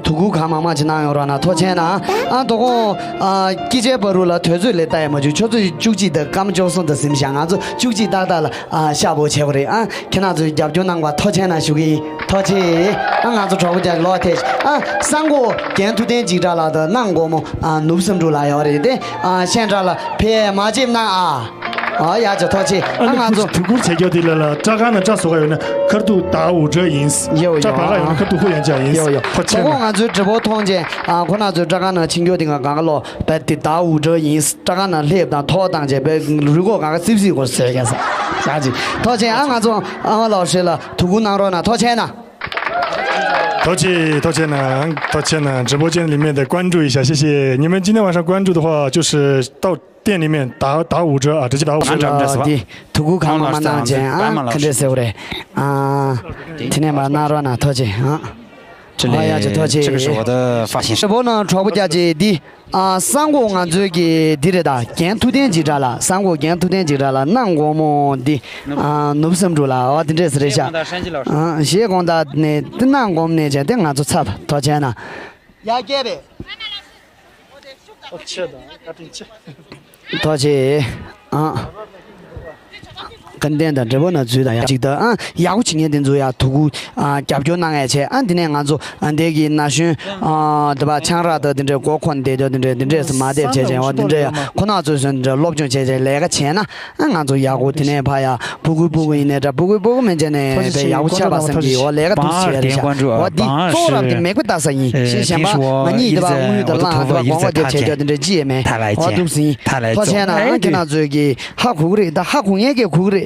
ཐུ་གུ་གང་མང་མང་ཅིག་གནང་ཡོང་རོགས་གནང་། ཐུགས་རྗེ་གནང་། ཨ་དོ་དགོང་ཨ་སྐྱིད་ཆེ་བ་རུ་ལ་དུས་ཚོད་ལས་ལྟ་ཡ་མ་བྱུང་། ཆུ་ཚོད་བཅུ་གཅིག་དང་སྐར་མ་བཅུ་གསུམ་དང་ཟིན་བཞག་ང་ཚོ་བཅུ་གཅིག་ཏག་ཏག་ལ་ཨ་ཤག་པོ་བྱེད་དགོས་རེད། ཨ་ཁྱེད་རང་ཚོས་རྒྱབ་སྐྱོར་གནང་བ་ཐུགས་རྗེ་གནང་ཞུ་གི་ཡིན། ཐུགས་རྗེ་ཆེ། ཨ་ང་ཚོ་གྲོགས་པོ་རྒྱ་ལོ་ཐེ་ཨ་སང་གོ་རྒན་ཐུབ་བསྟན་འཇིགས་བྲལ་ལགས་དང་གནང་དགོང་མོ་ཨ་ནུབ་བསམ་འགྲུབ་ལགས་ཡོད་རེད་དེ། ཨ་ཤན་ཁྲ་ལ་ཕེབས་མ་བྱེད་གནང་ཨ། ཨ་ཡ་ཅོ་ཐུགས་རྗེ་ཆེ། ཨ་ང་ཚོ་དུས་འཁོར་བྱེད་རྒྱུ་དེ་ལ་ལ་སྐྲ་ཁང་ན་སྐྲ་བཟོ་ག་ཡོད་ན་ཁར་ཐུག་ད་འུར་སྒྲ་ཡིན། ཡོ་ཡོ། སྐྲ་བག་ག་ཡོད་ན་ཁར་ཐུག་ཧུ་ཡན་ཅག་ཡིན། ཡོ་ཡོ། ཐུགས་རྗེ་ཆེ། ང་ཚོའི་འབྲི་པོ་མཐོང་ཅན་ཨ་ཁོ་ན་ཚོའི་སྐྲ་ཁང་ན་ཕྱིན་རྒྱུ་དེ་ང་གང་ག་ལོ་བད་དེ་ད་འུར་སྒྲ་ཡིན། སྐྲ་ཁང་ན་སླེབས་དང་ཐོག་བཏང་བྱས་བད་རུས་ཁོག་གང་ག་སིབ་སིབ་གོ་བཟོས་ཀྱང་ས་ཡ་ཅིག་ཐུགས་རྗེ་ཆེ། ཨ་ང་ཚོ་ཨ་མ་ལོ་ཧྲེ་ལ་ཐུགས་ཁུར་གནང་རོགས་གནང་། ཐུགས་རྗེ་ཆེ་ན། ཐུགས་རྗེ་ཆེ། ཐུགས་རྗེ་ཆེ་ན། ཐུགས་རྗེ་ཆེ་ན། 直播间里面的观众一下，谢谢你们。今天晚上关注的话，就是到店里面打打五折啊，直接打五折。 ཨ་འདི་ཐུགས་ཁུར་གང་མང་མང་གནང་བྱས་ཨ་ག་འདྲས་ཟེར་བ་རེད། ཨ་དེ་ནས་མར་གནང་རོགས་གནང་། ཐུགས་རྗེ་ཆེ། ཨ་ཨ་ཡ་ཅོ་ཐུགས་རྗེ་ཆེ། 这个是我的发型师。 འབྲི་པོ་ནང་གྲོགས་པོ་རྒྱ་ཆེ་འདི། ཨ་སང་གོ་ང་ཚོའི་གི་འདི་རེད་ད། རྒན་ཐུབ་བསྟན་འཇིགས་བྲལ་ལགས། སང་གོ་རྒན་ཐུབ་བསྟན་འཇིགས་བྲལ་ལགས་གནང་དགོང་མོ་འདི་ཨ་ནུབ་བསམ་འགྲུབ་ལགས། ཨ་འདི་འདྲས་ཟེར་རེད་ཤག་ཨ་གཞས་དགོང་དག་ནས་འདི་གནང་དགོང་ནས་བྱས་ཏེ་ང་ཚོ་ཚབ། ཐུགས་རྗེ་ཆེ་ན། ཡ་སྐྱེས་པས། ཐུགས་རྗེ་ཆེ། ཨ། ཀན་ཏན་དང་འབྲས་བུ་ན་འཛུལ་དང་ཡག་ཅིག་ད། ཨ་ཡག་པོ་བྱེད་མཁན་དེ་ཚོ་ཡ་ཐུགས་ཁུར་ཨ་རྒྱབ་སྐྱོར་གནང་ཡ་བྱས། ཨ་འདི་ནས་ང་ཚོ་ཨ་འདི་གི་ན་གཞོན་ཨ་འདི་པ་ཆང་རག་དང་འདི་འདྲའི་མགོ་འཁོར་བསྡད་དོ་འདི་འདྲའི་འདི་འདྲས་སུ་མ་བསྡད་བྱས་བྱས། འོ་འདི་འདྲའི་ཡ་ཁོ་ན་ཚོས་སོན་འདི་འདྲ་སློབ་སྦྱོང་བྱས་བྱས་ལས་ཀ་བྱས་ན། ཨ་ང་ཚོ་ཡག་པོ་དེ་ནས་ཕ་ཡ་སྤུ་གུ་སྤུ་གུ་ཡིན་ནའི་འདྲ། སྤུ་གུ་སྤུ་གུ་མིན་བྱས་ནས་ཕ་ཡག་པོ་ཆགས་པ་བསམ་གྱི། འོ་ལས་ཀ་འདུག་བྱས་རེད་ཤག་འོ་འདི་གཙོ་བོ་རང་དེ་མེད་པ་ལྟ་ས་ཡིན། ཤེས་གཞན་པ་ང་གཉིས་འདི་པ་དངུལ་དང་བླངས་འདི་པ་གོང་བ་འདེབས་བྱས་རྒྱུ་འདི་འདྲ་ཅི་ཡས་མེད། འོ་འདུག་ཟིན། ཐོག་ཆེན་ན་ཨ་ཁྱེད་རང་ཚོས་ཀྱི་ཧ་གོ་གི་རེད། ད་ཧ་གོ་ངེས་ཀྱི་གོ་གི་རེད།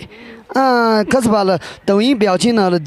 ཨ་ཁ་ས་པ་ལ་ཏའུ་ཡིན་བེའོ་ཆིན་ནང་ལ།